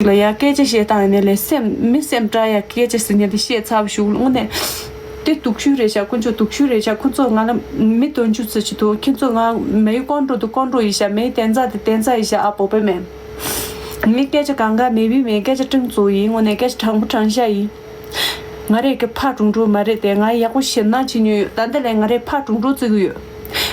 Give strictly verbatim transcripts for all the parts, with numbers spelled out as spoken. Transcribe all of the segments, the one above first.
ལ་ཡ་སྐད་ཆ་བཤད་སྟངས་ནས་ལས་སེམས་མི་སེམས་སྐྲག་ཡ་སྐད་ཆ་ཟེར་ཉན་དེ་བཤད་ཚར་བ་ཞུགས་དངོས་གནས། དེ་སྡུག་ཤོས་རེད་ཤག་ཁོ་ཚོ་སྡུག་ཤོས་རེད་ཤག་ཁོ་ཚོ་ང་ལ་མི་འདོན་རྒྱུ་ཚོད་ཅིག་འདུག་ཁྱེད་ཚོ་ང་མེའི་ཀོང་ཀྲོ་དུ་ཀོང་ཀྲོ་ཡིན་ཤག་མེའི་བསྟན་རྩ་དུ་བསྟན་རྩ་ཡིན་ཤག་ཨ་བོ་པེ་མེ། ངའི་སྐད་ཆ་གང་ག་མེ་བི་མེ་སྐད་ཆ་སྤྲིང་ཚོ་ཡིན་དངོས་གནས་སྐད་ཆ་དྲང་པོ་དྲང་ཤག་ཡིན། ང་རེ་གི་ཕ་གྲུང་གྲུང་མ་རེད་དེ་ང་ཡག་པོ་ཞེད་སྣང་བྱེད་མྱོང་ཡོད། ད་འདི་ལས་ང་རེ་ཕ་གྲུང་གྲུང་བརྩི་གི་ཡོད།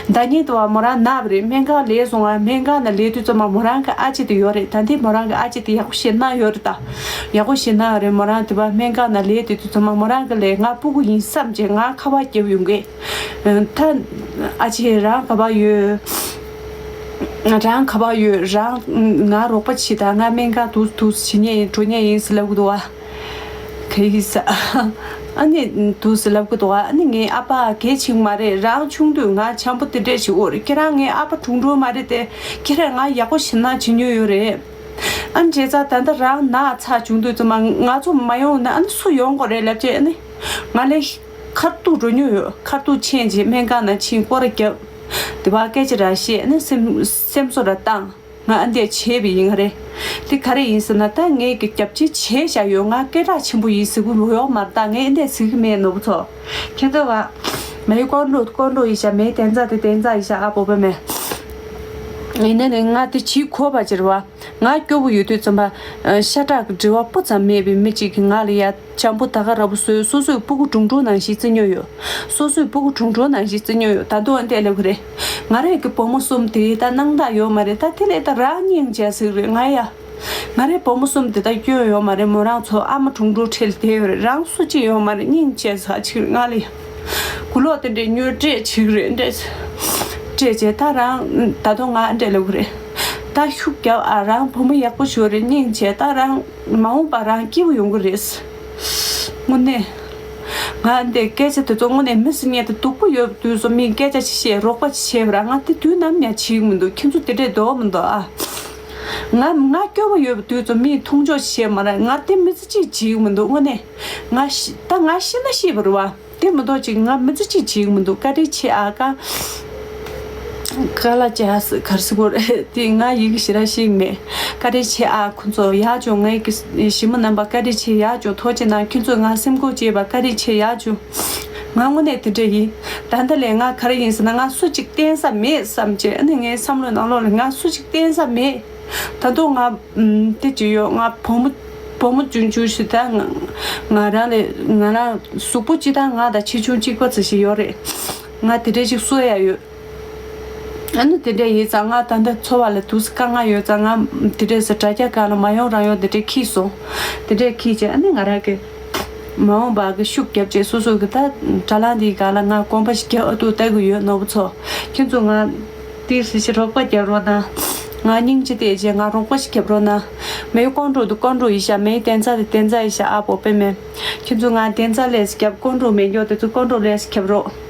ཟླ་ཉིན་དུ་བ་མོ་རང་ན་བ་རེད། སྨན་ཁང་ལས་སོང་བ་སྨན་ཁང་ན་ལས་དུས་ཙམ་པ་མོ་རང་གི་ཨ་ཅེ་དེ་ཡོད་རེད། ད་འདི་མོ་རང་གི་ཨ་ཅེ་དེ་ཡག་པོ་ཞེད་སྣང་ཡོད་རེད་ད། ཡག་པོ་ཞེད་སྣང་རེད། མོ་རང་དུ་བ་སྨན་ཁང་ན་ལས་དུས་ཙམ་པ་མོ་རང་གི་ལས་ང་སྤུ་གུ་ཡིན་བསམ་བྱས་ང་ཁ་བ་སྐྱེབ་ཡོང་གི། ད་ཨ་ཅེ་རང་ག་བ་ཡོད། རང་ག་བ་ཡོད་རང་ང་རོགས་པ་བྱེད་ད་ང་སྨན་ཁང་དུ་དུ་བྱེད་ཉེ་ཡིན་འགྲོ་ཉེ་ཡིན་ཟེར་ལབ་གི་འདུག་བ། ག་ཡིས། ཨ་ནི་དུས་སུ་ལབ་གི་འདུག་ཨ་ནི་ངའི་ཨ་ཕ་གལ་ཆེན་མ་རེད། རང་ཆུང་དུས་ང་འཇམ་པོ་དེ་འདྲས་ཞིག་འོ་རེད། ཁྱེད་རང་ངའི་ཨ་ཕ་གྲུང་གྲུང་མ་རེད་དེ། ཁྱེད་རང་ང་ཡག་པོ་ཞེད་སྣང་བྱེད་མྱོང་ཡོད་རེད། ཨ་ནི་བྱས་ཙང་ད་ལྟ་རང་ན་ཚ་བྱུང་དུས་ཙམ་པ་ང་ཚོ་མ་ཡོང་ན་ཨ་ནི་སུ་ཡོང་དགོས་རེད་ལབ་བྱས། ཨ་ནི་ང་ལས་ཁ་ཐུག་འགྲོ་མྱོང་ཡོད། ཁ་ཐུག་ཆེན་གྱིས་སྨན་ཁང་ནང་ཕྱིན་སྐོར་ར་བརྒྱབ། དེ་བ་སྐད་ཆ་ར་བཤད། ཨ་ནི་སེམས་སེམས་གསོ་ར་བཏང་། ང་ཨ་འདས་བྱས་པ་ཡིན་ང་རེད། དེ་ག་རེ་ཡིན་ཟེར་ན་ད་ངས་ཀྱི་རྒྱབ་ཆེ་བྱས་བཞག་ཡོད། ང་སྐད་གྲགས་ཆེན་པོ་ཡིན་ཟེར་གི་ཡོད་མ་རེད། ད་ངས་ཨ་འདས་ཟེར་གི་མེད་ནོར་བུ་ཚོ། ཁྱེད་ཚོ་བ། མེའི་ཀོང་ཀྲོ་ཀོང་ཀྲོ་ཡིན་ཤག་མེའི་བསྟན་རྩ་དེ་བསྟན་རྩ་ཡིན་ཤག་ཨ་བོ་པེ་མེ། ཡིན་ན་ནི་ང་དེ་བྱིས་ཁོ་པ་ཅིར་བ། ང་སྐྱོ་བོ་ཡོད་དུས་ཙམ་པ། ཤ་ཁྲག་གི་འབྲེལ་བ་སྤུ་ཙམ་མེད་པའི་མི་གཅིག་གིས་ང་ལ་ཡ། འཇམ་པོ་ད་ག་ར་བུ་བཟོས། སོ་སོའི་སྤུ་གུ་གྲུང་གྲུང་ནང་བཞིན་བརྩི་མྱོང་ཡོད། སོ་སོའི་སྤུ་གུ་གྲུང་གྲུང་ནང་བཞིན་བརྩི་མྱོང་ཡོད། ད་དུང་ཨ་འདས་ལབ་གི་རེད། ང་རའི་གི་བུ་མོ་གསུམ་དེ་ད་སྣང་དག་ཡོད་མ་རེད། ད་དེ་ལས་ད་རང་སྙིང་རྗེ་ཟིག་རེད་ང་ཡ། ང་རའི་བུ་མོ་གསུམ་དེ་ད་སྐྱོན་ཡོད་མ་རེད། མོ་རང་ཚོ་ཨ་མ་གྲུང་གྲུང་ཁྲིད་ལ་བསྡད་ཡོད་རེད། རང་སུ་གཅིག་ཡོད་མ་རེད། སྙིང་རྗེ་ཟ་ཆིག་རེད་ང་ལ་ཡ། གུ་ལོག་དེ་འདྲས་ཉོས་སྤྲད་ཆིག་རེད་འདྲས། སྤྲད་བྱས་ད་རང་ད་དུང་ང་ཨ་འདས་ལབ་གི་རེད། ད་ཤུགས་རྒྱབ་ཨ། རང་བུ་མོ་ཡག་པོ་ཞིག་རེད། སྙིང་རྗེ། ད་རང་མ་འོངས་པ་རང་སྐྱིད་པོ་ཡོང་གི་རེད། དངོས་གནས། ང་འདི་སྐད་ཆ་དེ་ཚོ་དངོས་གནས་མི་སུ་ཉིད་དུ་སྡུག་པོ་ཡོད་དུས་སུ་མིས་སྐད་ཆ་ཅིག་བཤད་རོགས་པ་ཅིག་བྱས་པ་ར། ང་དེ་དུས་ནམ་ཡང་བྱེད་ཀྱི་མི་འདུག་ཁྱེད་ཚོ་དེ་འདྲས་འདོད་མི་འདུག་ཨ། ང་ང་སྐྱོ་པོ་ཡོད་དུས་སུ་མིས་མཐོང་ཆོག་བྱས་མ་ར། ང་དེ་མི་ཚེ་གཅིག་བྱེད་ཀྱི་མི་འདུག་དངོས་གནས། ང་ཤི་ད་ང་ཤི་ན་ཤི་བ་རེད་བ། དེ་མི་འདུག་ཅིག་ང་མི་ཚེ་གཅིག་བྱེད་ཀྱི་མི་འདུག་བཀའ་དྲིན་ཆེ་ཨ། ཀ་ཀ་ལ་ཅི་ཧ་སི་གར་སི་གོ་རེད་དེ། ང་ཡི་གེ་ཞེ་དྲག་ཤེས་ཀྱི་མེད། བཀའ་དྲིན་ཆེ་ཨ། ཁོ་ཚོ་ཡག་བྱུང་། ངའི་གི་ཞི་མི་རྣམ་པ་བཀའ་དྲིན་ཆེ། ཡག་བྱུང་། ཐུགས་རྗེ་གནང་། ཁྱེད་ཚོས་ང་སེམས་ཁུར་བྱས་པ་བཀའ་དྲིན་ཆེ། ཡག་བྱུང་། ང་དངོས་གནས་དེ་འདྲ་ཡིན། ད་ལྟ་ལས་ང་ག་རེ་ཡིན་ཟེར་ན་ང་སུ་གཅིག་བསྟེན་ས་མེད་བསམ་བྱས། ཨ་ནི་ངའི་བསམ་བློའི་ནང་ལོགས་ལ་ང་སུ་གཅིག་བསྟེན་ས་མེད། ད་དུང་ང་ཨུམ་དེ་ཅི་ཡོད། ང་བུ་མོ་བུ་མོ་ཆུང་ཆུང་ཞིག་ད་ང་ང་རང་ལས་ང་རང་གཟུགས་པོ་གཅིག་དང་ང་དང་ཆེ་ཆུང་གཅིག་པ་ཙམ་ཞིག་ཡོད་རེད། ང་དེ་འདྲས་ཞིག་གསོ་ཡ་ཡོད། ཨ་ནི་དེ་འདྲས་ཡིན་ཙང་ང་ད་ལྟ་འཚོ་བ་ལ་དུས་སུ་དཀའ་ངལ་ཡོད་ཙང་། ང་དེ་འདྲས་སུ་དྲ་རྒྱ་སྒང་ལ་མ་ཡོང་རང་ཡོང་དེ་འདྲས་འཁྱེར་སོང་། དེ་འདྲས་འཁྱེར་བྱས་ཨ་ནི་ང་རང་གི་མ་འོངས་པ་གི་ཤུགས་རྒྱབ་བྱས་སོ་སོ་གི་ད་དྲ་ལམ་འདིའི་སྒང་ལ་ང་གོམ་པ་ཞིག་རྒྱག་ཨ་ཐུག་ལྟ་གི་ཡོད། ནོར་བུ་ཚོ། ཁྱེད་ཚོ་ང་ཏིག་སི་ཞིག་རོགས་པ་རྒྱབ་རོགས་གནང་། ང་སྙིང་རྗེ་བལྟས་རྗེས་ང་རོགས་པ་ཞིག་རྒྱབ་རོགས་གནང་། མེའི་ཀོང་ཀྲུག་ཏུ་ཀོང་ཀྲུག་ཡིན་ཤག་མེའི་བསྟན་རྩ་དེ་བསྟན་རྩ་ཡིན་ཤག་ཨ་བོ་པེ་མེ། ཁྱེད་ཚོ་ང་བསྟན་རྩ་ལས་སུ་རྒྱབ། ཀོང་ཀྲུག་མེད་མགྱོགས་དེ་ཚོ་ཀོང་ཀྲུག་ལས་སུ་རྒྱབ་རོགས།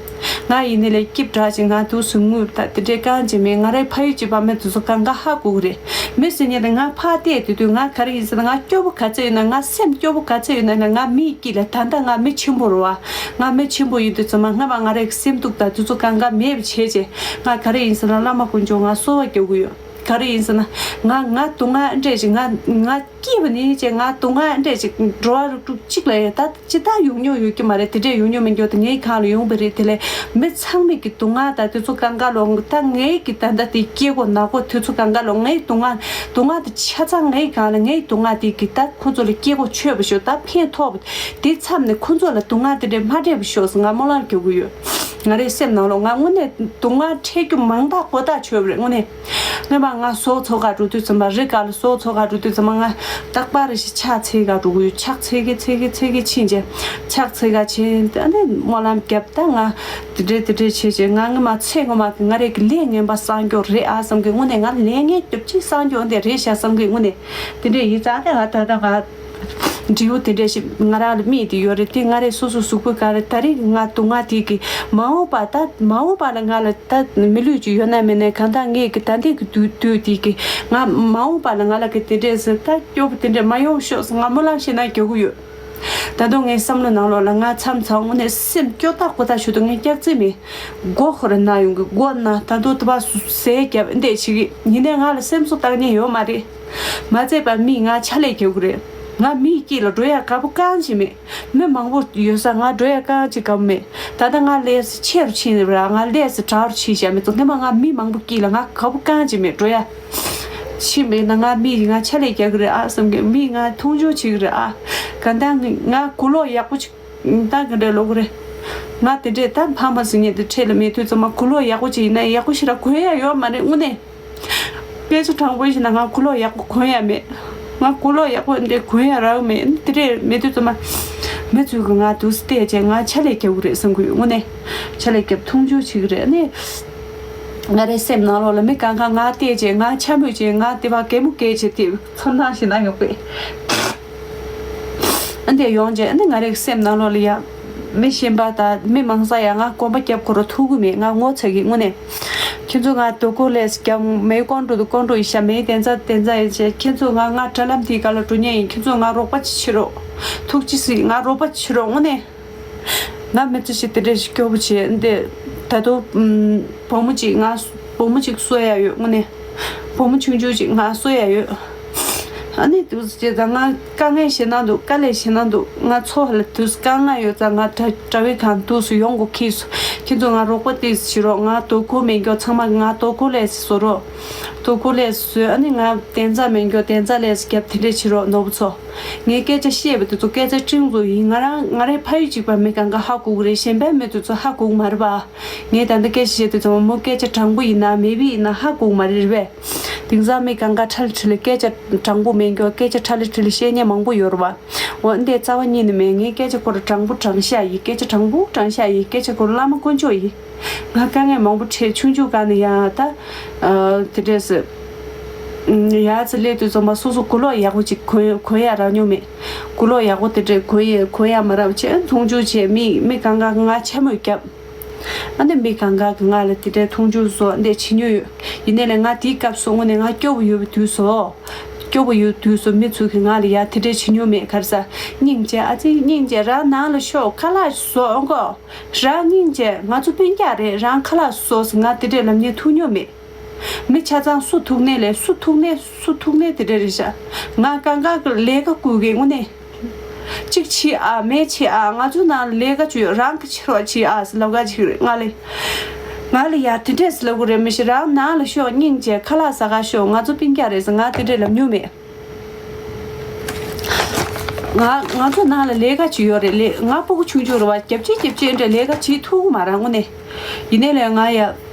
ང་ཡིན་ནི་ལས་སྐྱིབས་དྲག་ཅིག་ང་དུས་སུ་ངུས་ད་དེ་འདྲའི་རྐང་ཅིག་མེད། ང་རའི་ཕ་ཡུལ་གྱི་བ་མེ་དེ་ཚོ་གང་ག་ཧ་གོ་གི་རེད། མི་སུ་ཉིད་དེ་ང་ཕ་བལྟས་དུས་དུས་ང་ག་རེ་ཡིན་ཟེར་ན་ང་སྐྱོ་པོ་ག་ཚད་ཡོད་ན་ང་སེམས་སྐྱོ་པོ་ག་ཚད་ཡོད་ན་ང་མིའི་དཀྱིལ་ལ་ད་ལྟ་ང་མི་ཆེན་པོ་རེད་བ། ང་མི་ཆེན་པོ་ཡིན་དུས་ཚང་མ་སྔ་མ་ང་རའི་སེམས་སྡུག་དང་དེ་ཚོ་གང་ག་མེད་པ་བྱས་རྗེས་ང་ག་རེ་ཡིན་ཟེར་ན་བླ་མ་དཀོན་མཆོག་ང་གསོལ་བ་རྒྱག་གི་ཡོད། ག་རེ་ཡིན་ཟེར་ན་ང་ང་སྡུག་བསྔལ་འདྲས་ཅིག་ང་ང་སྐྱིད་པ་ནི་ཅེས་ང་སྡུག་བསྔལ་འདྲས་ཅིག་འགྲོ་བ་རིགས་དྲུག་གཅིག་ལ་ཡང་ད་ཅི་ལྟར་ཡོང་མྱོང་ཡོད་ཀྱི་མ་རེད། དེ་འདྲས་ཡོང་མྱོང་མི་འགྱོ་དེ་ངའི་གང་ལ་ཡོང་པ་རེད། དེ་ལས་མི་ཚང་མས་ཀྱི་སྡུག་བསྔལ་དང་དེ་ཚོ་གང་ག་ལོ་ད་ངའི་གི་ད་ལྟ་དེ་སྐྱེ་སྒོ་ན་སྒོ་དེ་ཚོ་གང་ག་ལོ་ངའི་སྡུག་བསྔལ་སྡུག་བསྔལ་དེ་ཆ་ཚང་ངའི་གང་ལ་ངའི་སྡུག་བསྔལ་དེ་གི་ད་ཁོ་ཚོ་ལ་སྐྱེ་སྒོ་ཆོད་པ་ཤོག་ད་ཕན་ཐོགས་པ་དེ་མཚམས་ནས་ཁོ་ཚོ་ལ་སྡུག་བསྔལ་དེ་འདྲས་མ་འཕྲད་པ་ཤོག་ཟེར་ང་སྨོན་ལམ་རྒྱག་གི་ཡོད། ང་རའི་སེམས་ནང་ལོགས་ང་དངོས་གནས་སྡུག་བསྔལ་འཕྲད་རྒྱུ་མང་དག་ཀོ་ཐག་ཆོད་པ་རེད་དངོས་གནས། སྔོན་མ་ང་ཟོག་འཚོ་ག་འགྲོ་དུས་ཙམ་པ་རི་སྒང་ལ་ཟོག་འཚོ་ག་འགྲོ་དུས་ཙམ་པ་ང་རྟག་པར་རེ་ཞིག་ཕྱག་འཚལ་ག་འགྲོ་གི་ཡོད། ཕྱག་འཚལ་གི་འཚལ་གི་འཚལ་གི་ཕྱིན་རྗེས་ཕྱག་འཚལ་ག་ཕྱིན་ཨ་ནི་སྨོན་ལམ་བརྒྱབ་ད་ང་དེ་འདྲས་དེ་འདྲས་བྱས་བྱས་ང་སྔོན་མ་ཚེ་སྔོན་མ་གི་ང་རེ་གི་ལས་ངན་པ་བསགས་རྒྱུ་རེད་ཨ་བསམ་གི་དངོས་གནས་ང་ལས་ངན་རྒྱབ་ཅིག་བསགས་རྒྱུ་འདི་རེད་ཤག་བསམ་གི་དངོས་གནས་དེ་འདྲས་ཡིན་ཙང་ད་ང་ད་ལྟ་ང་འབྲས་བུ་དེ་འདྲ་ཞིག་ང་རང་ལ་རྨིས་ཏེ་ཡོད་རེད། དེ་ང་རའི་སོ་སོ་གཟུགས་པོའི་སྒང་ལ་ད་རེས་ང་སྡུག་བསྔལ་དེ་གི་མ་འོངས་པ་ད་མ་འོངས་པ་ལ་ང་ལ་ད་མི་ལུས་ཅིག་ཡོད་ན་མེད་ན་གང་ལྟར་ངས་གི་ད་ལྟའི་གི་དུས་དུས་དེ་གི་ང་མ་འོངས་པ་ལ་ང་ལ་གི་དེ་འདྲས་ཟེར་ད་སྐྱོ་པོ་དེ་འདྲས་མ་ཡོང་ཤོག་ཟེར་ང་སྨོན་ལམ་བྱེད་ན་རྒྱག་གི་ཡོད། ད་དུང་ངའི་བསམ་བློ་ནང་ལོགས་ལ་ང་མཚམས་མཚམས་དངོས་གནས་སེམས་སྐྱོ་ཐག་པོ་ཐག་ཞུ་དུས་ངས་སྐྱག་རྫུན་མེད། མགོ་ཁོ་ར་ན་ཡོང་གི། མགོ་ན་ད་དུང་དུ་བ་ཟས་རྒྱབ་འདས་བྱེད་ཀྱི་ཡིན་ནའི་ང་ལ་སེམས་གསོ་བཏང་མཁན་ཡོད་མ་རེད། མ་ཚད་པ་མིས་ང་ཕྱག་ལས་རྒྱག་གི་རེད། ང་མིའི་དཀྱིལ་ལ་འགྲོ་ཡག་དགའ་པོ་རྐང་གཅིག་མེད། མི་མང་པོ་ཡོད་ས་ང་འགྲོ་ཡག་རྐང་གཅིག་དགའ་པོ་མེད། ད་ལྟ་ང་ལས་ཆེ་རུ་ཕྱིན་རེད་ར། ང་ལས་སུ་དྲག་རུ་ཕྱིན་བཞག་མི་ཚོ་སྔོན་མ་ང་མི་མང་པོ་དཀྱིལ་ལ་ང་དགའ་པོ་རྐང་གཅིག་མེད། འགྲོ་ཡག་ཕྱིན་མེད་ན་ང་མིས་ང་ཕྱག་ལས་རྒྱག་གི་རེད་ཨ་བསམ་གི། མིས་ང་མཐོང་ཆུང་བྱེད་གི་རེད་ཨ། ག་ད་ང་གོས་ལོག་ཡག་པོ་ཅིག་ད་ག་འདྲས་ལོག་གི་རེད། ང་དེ་འདྲས་ད་ཕ་མ་ཟེར་མཁན་དེ་འཁྲིས་ལ་མེད་དུས་ཙམ་མ་གོས་ལོག་ཡག་པོ་ཅིག་ཡིན་ན་ཡག་པོ་ཞིག་ར་གོན་ཡག་ཡོད་མ་རེད་དངོས་གནས། སྐད་ཆ་དྲང་པོ་བཤད་ན་ང་གོས་ལོག་ཡག་པོ་གོན་ཡག་མེད། ང་གོས་ལོག་ཡག་པོ་འདི་གོན་ཡག་རག་མེད། དེ་འདྲས་མེད་དུས་ཙམ་མ་མི་ཚོས་གི་ང་དུས་སུ་བལྟས་བྱས་ང་ཕྱག་ལས་རྒྱག་གི་རེད་བསམ་གི་ཡོད་དངོས་གནས། ཕྱག་ལས་རྒྱབ་མཐོང་ཆུང་བྱེད་གི་རེད་ནི། ང་རའི་སེམས་ནང་ལོགས་ལ་མི་གང་ག་ང་བལྟས་བྱས་ང་འཕྱ་སྨོད་བྱས་ང་དེ་བ་གད་མོ་བགད་བྱས་དེ་མཚམས་ཐང་ཞིག་ན་ཡོང་པས། ཨ་འདི་ཡོང་རྗེས་ཨ་འདི་ང་རའི་སེམས་ནང་ལོགས་ལ་ཡ། མི་གཞན་པ་དང་མི་མང་ས་ཡ་ང་གོམ་པ་རྒྱབ་ཁོ་ར་ཐུག་གི་མེད། ང་ངོ་ཚ་གི་དངོས་གནས། ཁྱེད་ཚོ་ང་དོ་ཁུར་ལས་རྒྱབ་མེའི་ཀོང་ཀྲུ་དུ་ཀོང་ཀྲུ་ཡི་ཤ་མེའི་བདེན་རྩ་བདེན་རྩ་ཡི་ཆེ། ཁྱེད་ཚོ་ང་ང་དྲ་ལམ་དེའི་སྒང་ལ་འགྲོ་ཉེན་ཡིན། ཁྱེད་ཚོ་ང་རོགས་པ་ཅིག་བྱེད་རོགས། ཐུགས་རྗེ་གཟིགས་ང་རོགས་པ་བྱེད་རོགས་དངོས་གནས། ང་མི་ཚེ་ཞིག་དེ་འདྲས་ཞིག་སྐྱོ་པོ་བྱས་འདི། ད་དུང་ཨུམ། བུ་མོ་གཅིག་ང་བུ་མོ་གཅིག་གསོ་ཡ་ཡོད་དངོས་གནས། བུ་མོ་ཆུང་ཆུང་གཅིག་ང་གསོ་ཡ་ཡོད། ཨ་ནི་དུས་ཚོད་ད་ང་དཀའ་ངལ་ཞེ་ན་འདུག་དཀའ་ལས་ཞེ་ན་འདུག་ང་འཚོ་བ་ལ་དུས་དཀའ་ངལ་ཡོད་ཙང་ང་དྲ་དྲ་བའི་ཁང་དུས་སུ་ཡོང་དགོས་ཁེལ་སོང་། ཁྱེད་ཚོ་ང་རོགས་པ་ཏིས་བྱེད་རོགས། ང་དོ་ཁུར་མེད་མཁན་ཚང་མ་ང་དོ་ཁུར་ལས་བཟོ་རོགས། དོ་ཁུར་ལས་བཟོས། ཨ་ནི་ང་བདེན་རྩ་མེད་མཁན་བདེན་རྩ་ལས་རྒྱབ་དེ་འདྲས་བྱེད་རོགས་ནོར་བུ་ཚོ། ངའི་སྐད་ཆ་བཤད་པ་དེ་ཚོ་སྐད་ཆ་ཁྲིམས་བཟོ་ཡིན། ང་རང་ང་རའི་ཕ་ཡུལ་གཅིག་པ་མི་གང་ག་ཧ་གོ་གི་རེད། གཞན་པའི་མི་དེ་ཚོ་ཧ་གོ་གི་མ་རེད་པ། ངས་ད་ལྟ་སྐད་ཆ་བཤད་དུས་ཚང་མ་མོ་སྐད་ཆ་དྲང་པོ་ཡིན་ན་མེད་པ་ཡིན་ན་ཧ་གོ་གི་མ་རེད་རེད་པས། དེང་སང་མི་གང་ག་ཁྲ་ལི་ཁྲི་ལི་སྐད་ཆ་དྲང་པོ་མེད་མཁན་སྐད་ཆ་ཁྲ་ལི་ཁྲི་ལི་བཤད་མཁན་མང་པོ་ཡོད་རེད་པ། འོ་འདི་རྩ་བ་ཉིད་ནས་མེད། ངའི་སྐད་ཆ་ཁོ་ར་དྲང་པོ་དྲང་བཞག་ཡིན། སྐད་ཆ་དྲང་པོ་དྲང་བཞག་ཡིན། སྐད་ཆ་ཁོ་ར་བླ་མ་དཀོན་མཆོག་ཡིན། ང་དཀའ་ངལ་མང་པོ་འཕྲད། ཆུང་ཆུང་སྒང་ནས་ཡང་ད་ཨ་དེ་འདྲས་སེ་ཡར་ཙི་སླེབས་དུས་ཙམ་པ་སོ་སོ་གོས་ལོག་ཡག་པོ་ཅིག་གོན་གོན་ཡག་རག་མྱོང་མེད། གོས་ལོག་ཡག་པོ་དེ་འདྲས་གོན་ཡག་གོན་ཡག་མ་རག་བྱས་མཐོང་ཆུང་བྱས། མི་མི་གང་ག་ང་འཕྱ་སྨོད་བརྒྱབ། ཨ་ནི་མི་གང་ག་གི་ང་ལ་དེ་འདྲས་མཐོང་ཆུང་བཟོ་འདྲས་བྱེད་མྱོང་ཡོད། ཡིན་ནའི་ལས་ང་དེའི་སྐབས་སུ་དངོས་གནས་ང་སྐྱོ་པོ་ཡོད་པའི་དུས་སུ། སྐྱོ་པོ་ཡོད་དུས་སུ་མི་ཚོས་གི་ང་ལ་ཡ་དེ་འདྲས་བྱེད་མྱོང་མེད། ག་རེ་ཟ། སྙིང་རྗེ་ཨ་ཙི་སྙིང་རྗེ་རང་ནང་ལ་ཤོག་ཁ་ལག་བཟོ་ཨོ་གོ། རང་སྙིང་རྗེ་ང་ཚོ་སྤུན་ཀྱག་རེད། རང་ཁ་ལག་བཟོ་ཟེར་ང་དེ་འདྲས་ལབ་མཁན་ཐུག་མྱོང་མེད། མི་ཆ་ཚང་སུ་ཐུག་ནས་ལས་སུ་ཐུག་ནས་སུ་ཐུག་ནས་དེ་འདྲས་རེད་ཤག་ང་གང་ག་གི་ལས་ཀ་བསྐུལ་གི་དངོས་གནས། གཅིག་བྱེད་ཨ་མེད་བྱེད་ཨ། ང་ཚོའི་ནང་ལས་ཀ་བྱེད་རང་གི་ཕྱིར་བ་བྱེད་ཨ་ཟེར་ལབ་ག་ཅིག་རེད། ང་ལས་ང་ལ་ཡ་དེ་འདྲས་ཟེར་ལབ་གི་རེད། མི་ཤེས་རང་ནང་ལ་ཤོག་སྙིང་རྗེ་ཁ་ལག་ཟ་ག་ཤོག་ང་ཚོ་སྤུན་ཀྱག་རེད་ཟེར་ང་དེ་འདྲས་ལབ་མྱོང་མེད། ང་ང་ཚོ་ནང་ལ་ལས་ཀ་བྱེད་ཡོད་རེད། ལས་ང་སྤུ་གུ་ཆུང་ཆུང་རེད་བ། རྒྱབ་ཆེ་རྒྱབ་ཆེ་འདྲ་ལས་ཀ་བྱེད་ཐུབ་ཀྱི་མ་རེད་དངོས་གནས། ཡིན་ནའི་ལས་ང་ཡ་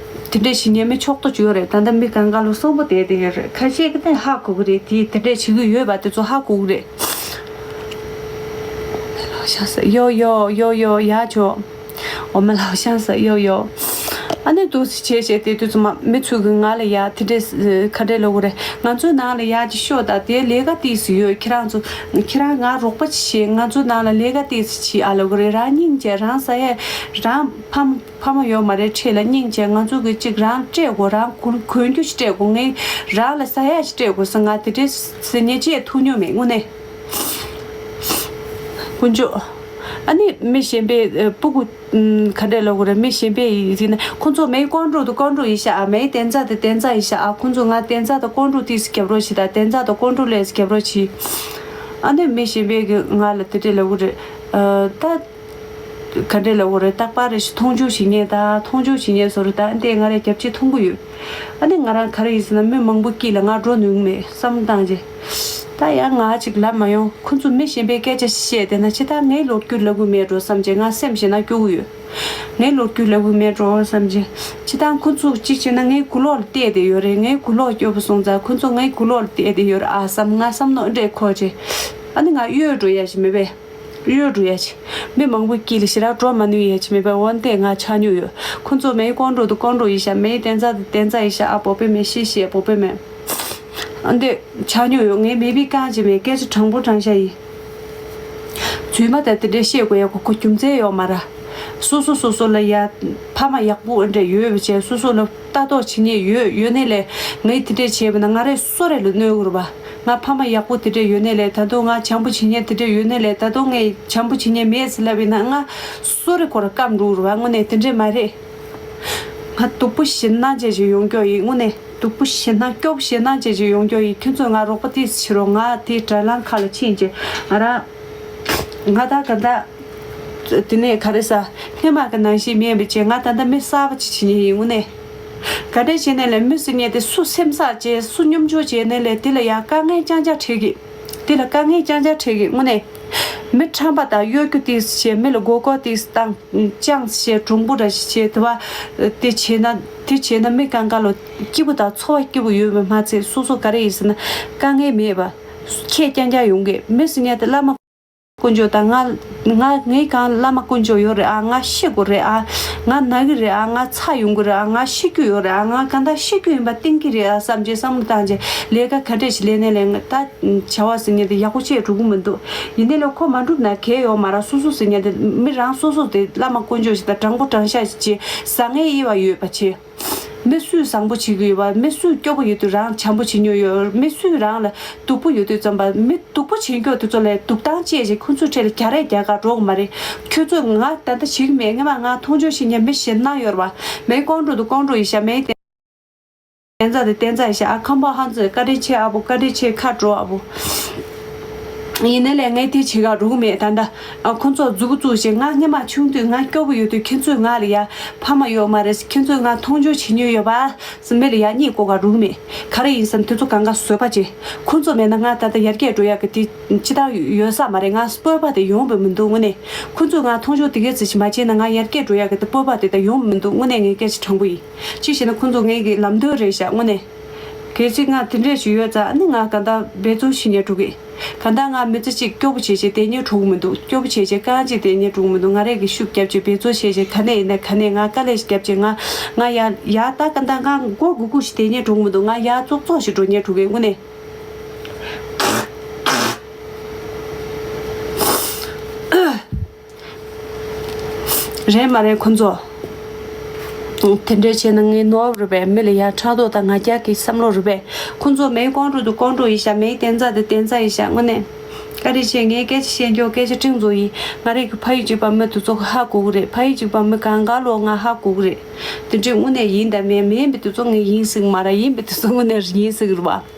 དེ་འདྲས་བྱེད་མཁན་མི་ཆོག་ཏོ་བྱེད་ཡོད་རེད། ད་ལྟ་མི་གང་ག་ལོ་གསོན་པོ་བསྡད་བསྡད་ཡོད་རེད། ཁ་ཤས་ཀྱི་ནས་ཧ་གོ་གི་རེད། དེ་དེ་འདྲས་བྱེད་ཀྱི་ཡོད་པ་དེ་ཚོ་ཧ་གོ་གི་རེད། ཡོ་ཡོ་ཡོ་ཡོ་ཡ་ཆོ། འོ་མ་ལའོ་ཤང་ས་ཡོ་ཡོ། ཨ་ནི་འདུག་སེ་བྱས་བྱས་དེ་དུས་ཚོད་མ་མི་ཚོས་གི་ང་ལ་ཡ་དེ་འདྲས་ཨ་ག་འདྲས་ལབ་དགོས་རེད། ང་ཚོའི་ནང་ལ་ཡ་ཅིག་ཤོག་ད་དེ་ལས་ཀ་ཏིས་ཡོད། ཁྱེད་རང་ཚོ་ཁྱེད་རང་ང་རོགས་པ་ཅིག་བྱེད། ང་ཚོའི་ནང་ལ་ལས་ཀ་ཏིས་བྱེད་ཨ་ལབ་དགོས་རེད། རང་སྙིང་རྗེ་རང་ཟ་ཡས་རང་ཕམ་ཕ་མ་ཡོད་མ་རེད། འཕྲད་ལ་སྙིང་རྗེ་ང་ཚོ་གི་ཅིག་རང་སྤྲད་དགོས། རང་གོན་གོན་རྒྱུ་ཞིག་སྤྲད་དགོས། ངས་རང་ལ་ཟ་ཡས་ཞིག་སྤྲད་དགོས་ཟེར་ང་དེ་འདྲས་ཟེར་ཉེས་ཆད་ཐུག་མྱོང་མེད་དངོས་གནས། དཀོན་མཆོག་ཨ་ནི་མི་གཞན་པའི་ཨ་སྤུ་གུ་ཨམ་ག་འདྲས་ལབ་དགོས་རེད། མི་གཞན་པའི་ཡིན་ན་ཁོང་ཚོ་མའི་ཀོང་ཀྲུག་དང་ཀོང་ཀྲུག་ཡིན་ཤག་ཨ་མའི་བདེན་རྩ་དང་བདེན་རྩ་ཡིན་ཤག་ཨ་ཁོང་ཚོ་ང་བདེན་རྩ་དང་ཀོང་ཀྲུག་ཏིས་རྒྱབ་རོགས་བྱེད་དང་བདེན་རྩ་དང་ཀོང་ཀྲུག་ལས་རྒྱབ་རོགས་བྱེད། ཨ་ནི་མི་གཞན་པའི་གི་ང་ལ་དེ་འདྲས་ལབ་དགོས་རེད། ཨ་ད་ག་འདྲས་ལབ་དགོས་རེད། རྟག་པར་རེ་ཞིག་མཐོང་ཆུང་བྱེད་མཁན་དང་མཐོང་ཆུང་བྱེད་མཁན་བཟོ་རེད། ད་འདི་ང་རའི་རྒྱབ་ཆེ་མཐོང་གི་ཡོད། ཨ་ནི་ང་རང་ག་རེ་ཡིན་ཟེར་ན་མི་མང་པོ་དཀྱིལ་ལ་ང་འགྲོ་ནུས་མེད་བསམ་བཏང་རྗེས། ད་ཡང་ང་ཅིག་ལབ་མ་ཡོང་། ཁོ་ཚོ་མི་གཞན་པའི་སྐད་ཆ་བཤད་བསྡད་ན་ཅི་ད་ངའི་ལོ་རྒྱུས་ལབ་གི་མེད་འགྲོ་བསམ་བྱས་ང་སེམས་ཞེ་ན་སྐྱོ་གི་ཡོད། ངའི་ལོ་རྒྱུས་ལབ་གི་མེད་འགྲོ་བསམ་བྱས། ཅི་ད་ཁོ་ཚོ་གཅིག་བྱས་ན་ངའི་གོས་ལོག་ལ་བལྟས་བསྡད་ཡོད་རེད། ངའི་གོས་ལོག་སྐྱོ་པོ་སོང་ཙང་ཁོ་ཚོ་ངའི་གོས་ལོག་ལ་བལྟས་བསྡད་ཡོད་རེད་ཨ་བསམ་ང་བསམ་མནོ་འདྲས་འཁོར་བྱས། ཨ་ནི་ང་གཡོལ་འགྲོ་ཡ་ཞིག་མེད་པས། གཡོལ་འགྲོ་ཡ་ཆེ། མི་མང་པོའི་དཀྱིལ་ལ་ཞེ་དྲག་འགྲོ་མ་ནུས་ཡ་ཆེ་མེད་པས། འོན་ཏེ་ང་ཆགས་མྱོང་ཡོད། ཁོ་ཚོ་མའི་ཀོང་ཀྲུག་ཏུ་ཀོང་ཀྲུག་ཡིན་ཤག་མའི་བདེན་རྩ་དུ་བདེན་རྩ་ཡིན་ཤག་ཨ་བོ་པེ་མེ་ཤི་ཤི་བོ་པེ་མེ། ཨ་འདི་ཆགས་མྱོང་ཡོད། ངའི་མེ་བི་རྐང་ཅི་མེད་སྐད་ཆ་དྲང་པོ་དྲང་བཞག་ཡིན། རྫུན་མ་དང་དེ་འདྲའི་བཤད་དགོས་ཡ་གོ་གོ་རྒྱུ་མཚན་ཡོད་མ་ར། སོ་སོ་སོ་སོ་ལ་ཡ་ཕ་མ་ཡག་པོ་འདྲ་ཡོད་པ་བྱས། སོ་སོ་ལ་ལྟ་རྟོག་བྱེད་མཁན་ཡོད་ཡོད་ནས་ལས། ངས་དེ་འདྲས་བྱས་པ་ན་ང་རས་སོ་རེ་ལ་གནོད་གི་རེད་པ། ང་ཕ་མ་ཡག་པོ་དེ་འདྲས་ཡོད་ནས་ལས། ད་དུང་ང་བྱམས་པོ་བྱེད་མཁན་དེ་འདྲས་ཡོད་ནས་ལས། ད་དུང་ངས་བྱམས་པོ་བྱེད་མཁན་མེད་ཟེར་ལབ་པ་ཡིན་ན་ང་སོ་རེ་ཁོ་ར་སྐམ་འགྲོ་གི་རེད་པ། དངོས་གནས་དེ་འདྲས་མ་རེད། ང་སྡུག་པོ་ཞེད་སྣང་བྱས་བྱས་ཡོང་རྒྱུ་ཡིན། དངོས་གནས་སྡུག་པོ་ཞེད་སྣང་སྐྱོ་པོ་ཞེད་སྣང་བྱས་བྱས་ཡོང་རྒྱུ་ཡིན། ཁྱོད་ཚོས་ང་རོགས་པ་ཏོག་ཙམ་བྱེད་རོགས། ང་དེ་དྲ་ལམ་ཁ་ལ་ཕྱིན་བྱས་ང་རང་ང་ད་ག་ད། དེ་ནས་ག་རེ་ཟ། སྔོན་མ་གི་ནང་བཞིན་མིན་པ་བྱས། ང་ད་ལྟ་མི་གསར་པ་ཅིག་བྱེད་མཁན་ཡིན། དངོས་གནས། ག་འདྲས་བྱས་ནས་ལས། མི་ཟེར་མཁན་དེ་སུ་སེམས་བསགས་བྱས། སུ་སྙོམ་འཇུག་བྱས་ནས་ལས། དེ་ལ་ཡང་དཀའ་ངལ་རྐྱང་རྐྱང་འཕྲད་གི། དེ་ལ་དཀའ་ངལ་རྐྱང་རྐྱང་འཕྲད་གི། དངོས་གནས། མི་ཁྲམ་པ་དང་གཡོ་སྒྱུ་དེ་བྱས། མི་ལ་མགོ་སྐོར་དེ་བཏང་ཅང་བྱས། གྲུང་པོ་འདྲ་ཞིག་བྱས། དེ་བ་དེ་བྱས་ན་དེ་བྱས་ན་མི་གང་ག་ལོ་སྐྱིད་པོ་དང་འཚོ་བ་སྐྱིད་པོ་ཡོད་པ་མ་ཚད། སོ་སོ་ག་རེ་ཡིན་ཟེར་ན་དཀའ་ངལ་མེད་པ་ཁྱད་རྐྱང་རྐྱང་ཡོང་གི། མི་ཟེར་མཁན་དེ་བླ་མ་དཀོན་མཆོག་དང་། ང་ང་ངའི་གང་བླ་མ་དཀོན་མཆོག་ཡོད་རེད་ཨ། ང་ཤི་དགོས་རེད་ཨ། ང་ན་གི་རེད་ཨ། ང་ཚ་ཡོང་གི་རེད་ཨ། ང་ཤི་རྒྱུ་ཡོད་རེད་ཨ། ང་གང་ལྟར་ཤི་རྒྱུ་ཡིན་པ་གཏན་འཁེལ་རེད་ཨ་བསམ་བྱས་བསམ་བློ་བཏང་བྱས་ལས་ཀ་ག་འདྲས་ཤིག་ལས་ནས་ལས། ང་ད་བྱ་བ་ཟེར་མཁན་དེ་ཡག་པོ་བྱས་འགྲོ་གི་མི་འདུག། ཡིན་ནའི་ལས་ཁོ་མ་འགྲུབ་ན་གལ་ཡོད་མ་རེད། སོ་སོ་ཟེར་མཁན་དེ་མི་རང་སོ་སོ་དེ་བླ་མ་དཀོན་མཆོག་ཞིག་དང་དྲང་པོ་དྲང་བཞག་ཞིག་བྱས། བཟང་ངན་དབྱེ་བ་ཡོད་པ་བྱས། མི་སུས་བཟང་པོ་བྱེད་ཀྱི་ཡོད་པ། མི་སུས་སྐྱོ་པོ་ཡོད་དུས་རང་བྱམས་པོ་བྱེད་མྱོང་ཡོད། མི་སུས་རང་ལ་སྡུག་པོ་ཡོད་དུས་ཙམ་པ་མི་སྡུག་པོ་བྱེད་མཁན་དེ་ཚོ་ལ་སྡུག་ཐང་བཅད་བྱས་ཁོ་ཚོའི་གྲས་ལ་རྒྱག་རེས་རྒྱག་ག་འགྲོ་གི་མ་རེད། ཁྱོད་ཚོས་ང་ད་ལྟ་བྱེད་ཀྱི་མེད། སྔོན་མ་ང་མཐོང་ཆུང་བྱེད་མཁན་མི་ཞེད་སྣང་ཡོད་རེད་པ། མེ་ཀོང་ཀྲུའུ་དང་ཀོང་ཀྲུའུ་ཡིན་ཤག། མེ་བསྟན་རྩ་དང་བསྟན་རྩ་ཡིན་ཤག། ཨ། ཁམས་པ་ཧང་ཙི་བཀའ་དྲིན་ཆེ་ཨ་བོ། བཀའ་དྲིན་ཆེ། ཁ་དྲོ་ཨ་བོ། ཡིན་ནའི་ལས་ངས་དེ་བྱེད་ག་འགྲོ་གི་མེད། ད་ལྟ་ཨ་ཁོ་ཚོ་མཛུ་གུ་བཙུགས་བྱས། ང་སྔོན་མ་ཆུང་དུས་ང་སྐྱོ་པོ་ཡོད་དུས་ཁྱེད་ཚོས་ང་ལ་ཡ་ཕ་མ་ཡོད་མ་རེད། ཁྱེད་ཚོས་ང་མཐོང་ཆུང་བྱེད་མྱོང་ཡོད་པ་ཟེར་མི་ལ་ཡ་གཉིད་བསྐོར་ག་འགྲོ་གི་མེད། ག་རེ་ཡིན་བསམ་དེ་ཚོ་གང་ག་བཟོད་པ་བྱེད། ཁོ་ཚོ་མེད་ན་ང་ད་ལྟ་ཡར་རྒྱས་འགྲོ་ཡག་གི་དེ་ཅི་ལྟར་ཡོད་ས་མ་རེད། ང་སྤོབས་པ་དེ་ཡོང་བ་མི་འདུག། དངོས་གནས་ཁོ་ཚོས་ང་མཐོང་ཆུང་དེ་གས་ཙི་ཞིག་མ་བྱས་ན་ང་ཡར་རྒྱས་འགྲོ་ཡག་གི་དེ་སྤོབས་པ་དེ་ད་ཡོང་བ་མི་འདུག། དངོས་གནས་ངས་སྐད་ཆ་དྲང་པོ་ཡིན། ཅི་ཞེ་ན་ཁོ་ཚོ་ངའི་གི་ལམ་སྟོན་རེད་ཤག། དངོས་གནས། གལ་སྲིད་ང་དེ་འདྲས་ཞིག་ཡོད་ཙང་ཨ་ནི་ང་གང་ལྟར་འབད་བརྩོན་བྱེད་མཁན་འགྲོ་གི། གང་ལྟར་ང་མི་ཚེ་གཅིག་སྐྱོ་པོ་བྱས་བྱས་དེ་ཉིད་འགྲོ་གི་མི་འདུག། སྐྱོ་པོ་བྱས་བྱས་རྐང་གཅིག་དེ་ཉིད་འགྲོ་གི་མི་འདུག། ང་རས་ཀྱི་ཤུགས་བརྒྱབ་བྱས་འབད་བརྩོན་བྱས་བྱས་ག་ནས་ཡིན་ན་ག་ནས་ང་དཀའ་ལས་ཤིག་བརྒྱབ་བྱས་ང་ང་ཡ་ཡ་ད་གང་ལྟར་ང་མགོ་སྒུར་སྒུར་ཞིག་དེ་ཉིད་འགྲོ་གི་མི་འདུག། ང་ཡ་ཙོག་ཙོག་ཞིག་འགྲོ་ཉེན་འགྲོ་གི། དངོས་གནས། རེད་མ་རེད་ཁོ་ཚོ། དེ་འདྲས་བྱས་ན་ངའི་ནོར་བུ་རེད་པས། མི་ལ་ཡ་ཕྲག་དོག་དང་ང་རྒྱལ་གྱི་བསམ་བློ་རེད་པས། ཁོ་ཚོ་མེའི་ཀོང་ཀྲུའུ་དང་ཀོང་ཀྲུའུ་ཡིན་ཤག། མེའི་བསྟན་རྩ་དང་བསྟན་རྩ་ཡིན་ཤག། དངོས་གནས། བཀའ་དྲིན་ཆེ། ངའི་སྐད་ཆ་བཤད་རྒྱུ་སྐད་ཆ་ཕྲན་བུ་ཡིན། ང་རང་གི་ཕ་ཡུལ་གཅིག་པ་མི་དེ་ཚོ་ཧ་གོ་གི་རེད། ཕ་ཡུལ་གཅིག་པ་མི་གང་ག་ལོ་ང་ཧ་གོ་གི་རེད། དེ་འདྲས་དངོས་གནས་ཡིན་དང་མིན་མིན་པའི་དེ་ཚོ་ངས་ཡིན་ཟེར་གི་མ་རེད། ཡིན་པའི་དེ་ཚོ་དངོས་གནས་ཡིན་ཟེར་གི་རེད་པ།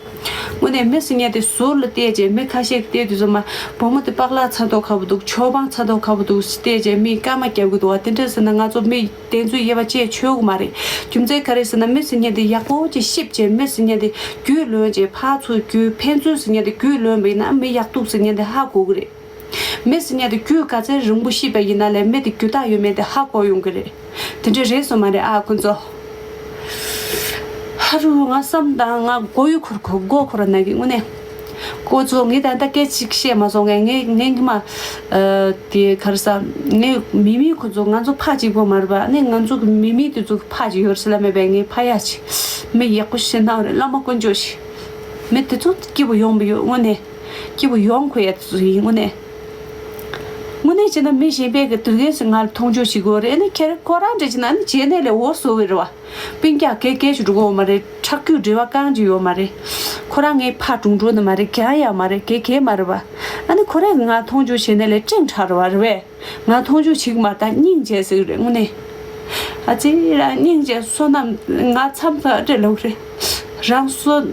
དངོས་གནས་མི་ཟེར་མཁན་དེ་ཟུར་ལ་བལྟས་བྱས་མི་ཁ་ཤས་ཀྱིས་བལྟས་དུས་ཙམ་པ་བུ་མོ་དེ་པགས་ལག་ཚ་མདོག་ཁ་པོ་འདུག། ཆབ་འབངས་ཚ་མདོག་ཁ་པོ་འདུག་བལྟས་བྱས་མིས་སྐར་མ་རྒྱབ་ཀྱི་འདུག་བ། དེ་འདྲ་ཟེར་ན་ང་ཚོ་མི་དེ་ཚོའི་དབྱེ་བ་དཔྱད་ཆོག་གི་མ་རེད། རྒྱུ་མཚན་ག་རེ་ཟེར་ན་མི་ཟེར་མཁན་དེ་ཡག་པོ་ཅིག་ཤེས་བྱས་མི་ཟེར་མཁན་དེ་རྒྱུས་ལོན་བྱས་ཕར་ཚུར་རྒྱུས་ཕན་ཚུན་ཟེར་མཁན་དེ་རྒྱུས་ལོན་པ་ཡིན་ན་མི་ཡག་སྡུག་ཟེར་མཁན་དེ་ཧ་གོ་གི་རེད། མི་ཟེར་མཁན་དེ་རྒྱུས་ག་ཚད་རིང་པོ་ཤེས་པ་ཡིན་ན་ལས་མི་དེ་རྒྱུ་དག་ཡོད་མེད་དེ་ཧ་གོ་ཡོང་གི་རེད། དེ་འདྲ་རེད་སོང་མ་རེད་ཨ་ཁོ་ཚོ། ཧ་རུ་ང་བསམ་དང་ང་མགོ་ཡུ་འཁོར་འཁོར་མགོ་འཁོར་ན་གི་དངོས་གནས། ཁོ་ཚོ་ངས་ད་ལྟ་སྐད་ཅིག་བཤད་མ་སོང་ངས་ངས་ངས་ངས་མ། དེ་ག་རེ་ཟ། ངས་མི་མི་ཁོ་ཚོ་ང་ཚོ་ཕ་གཅིག་པོ་མ་རེད་པ། ཨ་ནི་ང་ཚོ་གི་མི་མི་དེ་ཚོ་གི་ཕ་གཅིག་ཡོད་རེད་ཟེར་ལབ་མེད་པས། ངའི་ཕ་ཡ་ཆེ། མི་ཡག་པོ་ཞེ་ནའང་རེད། བླ་མ་དཀོན་མཆོག་ཞིག། མི་དེ་ཚོ་སྐྱིད་པོ་ཡོང་པ་ཡོད་དངོས་གནས། སྐྱིད་པོ་ཡོང་དགོས་ཡ་དེ་ཚོ་ཡིན་དངོས་གནས། དངོས་གནས་བྱས་ན་མི་གཞན་པས་ཀྱི་དུས་རྒྱུན་སུ་ང་ལ་མཐོང་ཆུང་བྱེད་དགོས་རེད། ཨ་ནི་ཁྱེད་ཁོ་རང་འདྲ་བྱས་ན་ཨ་ནི་བྱས་ནས་ལས་འོ་བཟོ་བའི་རེད་བ། སྤུན་ཀྱག་གེ་གེ་ཞིག་འགྲོ་གི་ཡོད་མ་རེད། ཁྲག་རྒྱུད་འབྲེལ་བ་རྐང་གཅིག་ཡོད་མ་རེད། ཁོ་རང་ངའི་ཕ་གྲུང་གྲུང་ནི་མ་རེད། གང་ཡང་མ་རེད། གེ་གེ་མ་རེད་བ། ཨ་ནི་ཁོ་རང་ང་མཐོང་ཆུང་བྱས་ནས་ལས་ཀྲེང་ཁྲ་རེད་བ་རེད་བས། ང་མཐོང་ཆུང་བྱེད་ཀྱི་མ་རེད། ད་སྙིང་རྗེ་ཟེར་གི་རེད་དངོས་གནས། ཨ་ཙི་རང་སྙིང་རྗེ་བསོད་ནམས་ང་མཚམས་ཁ་སྤྲད་ལོག་རེད། རང་བསོད།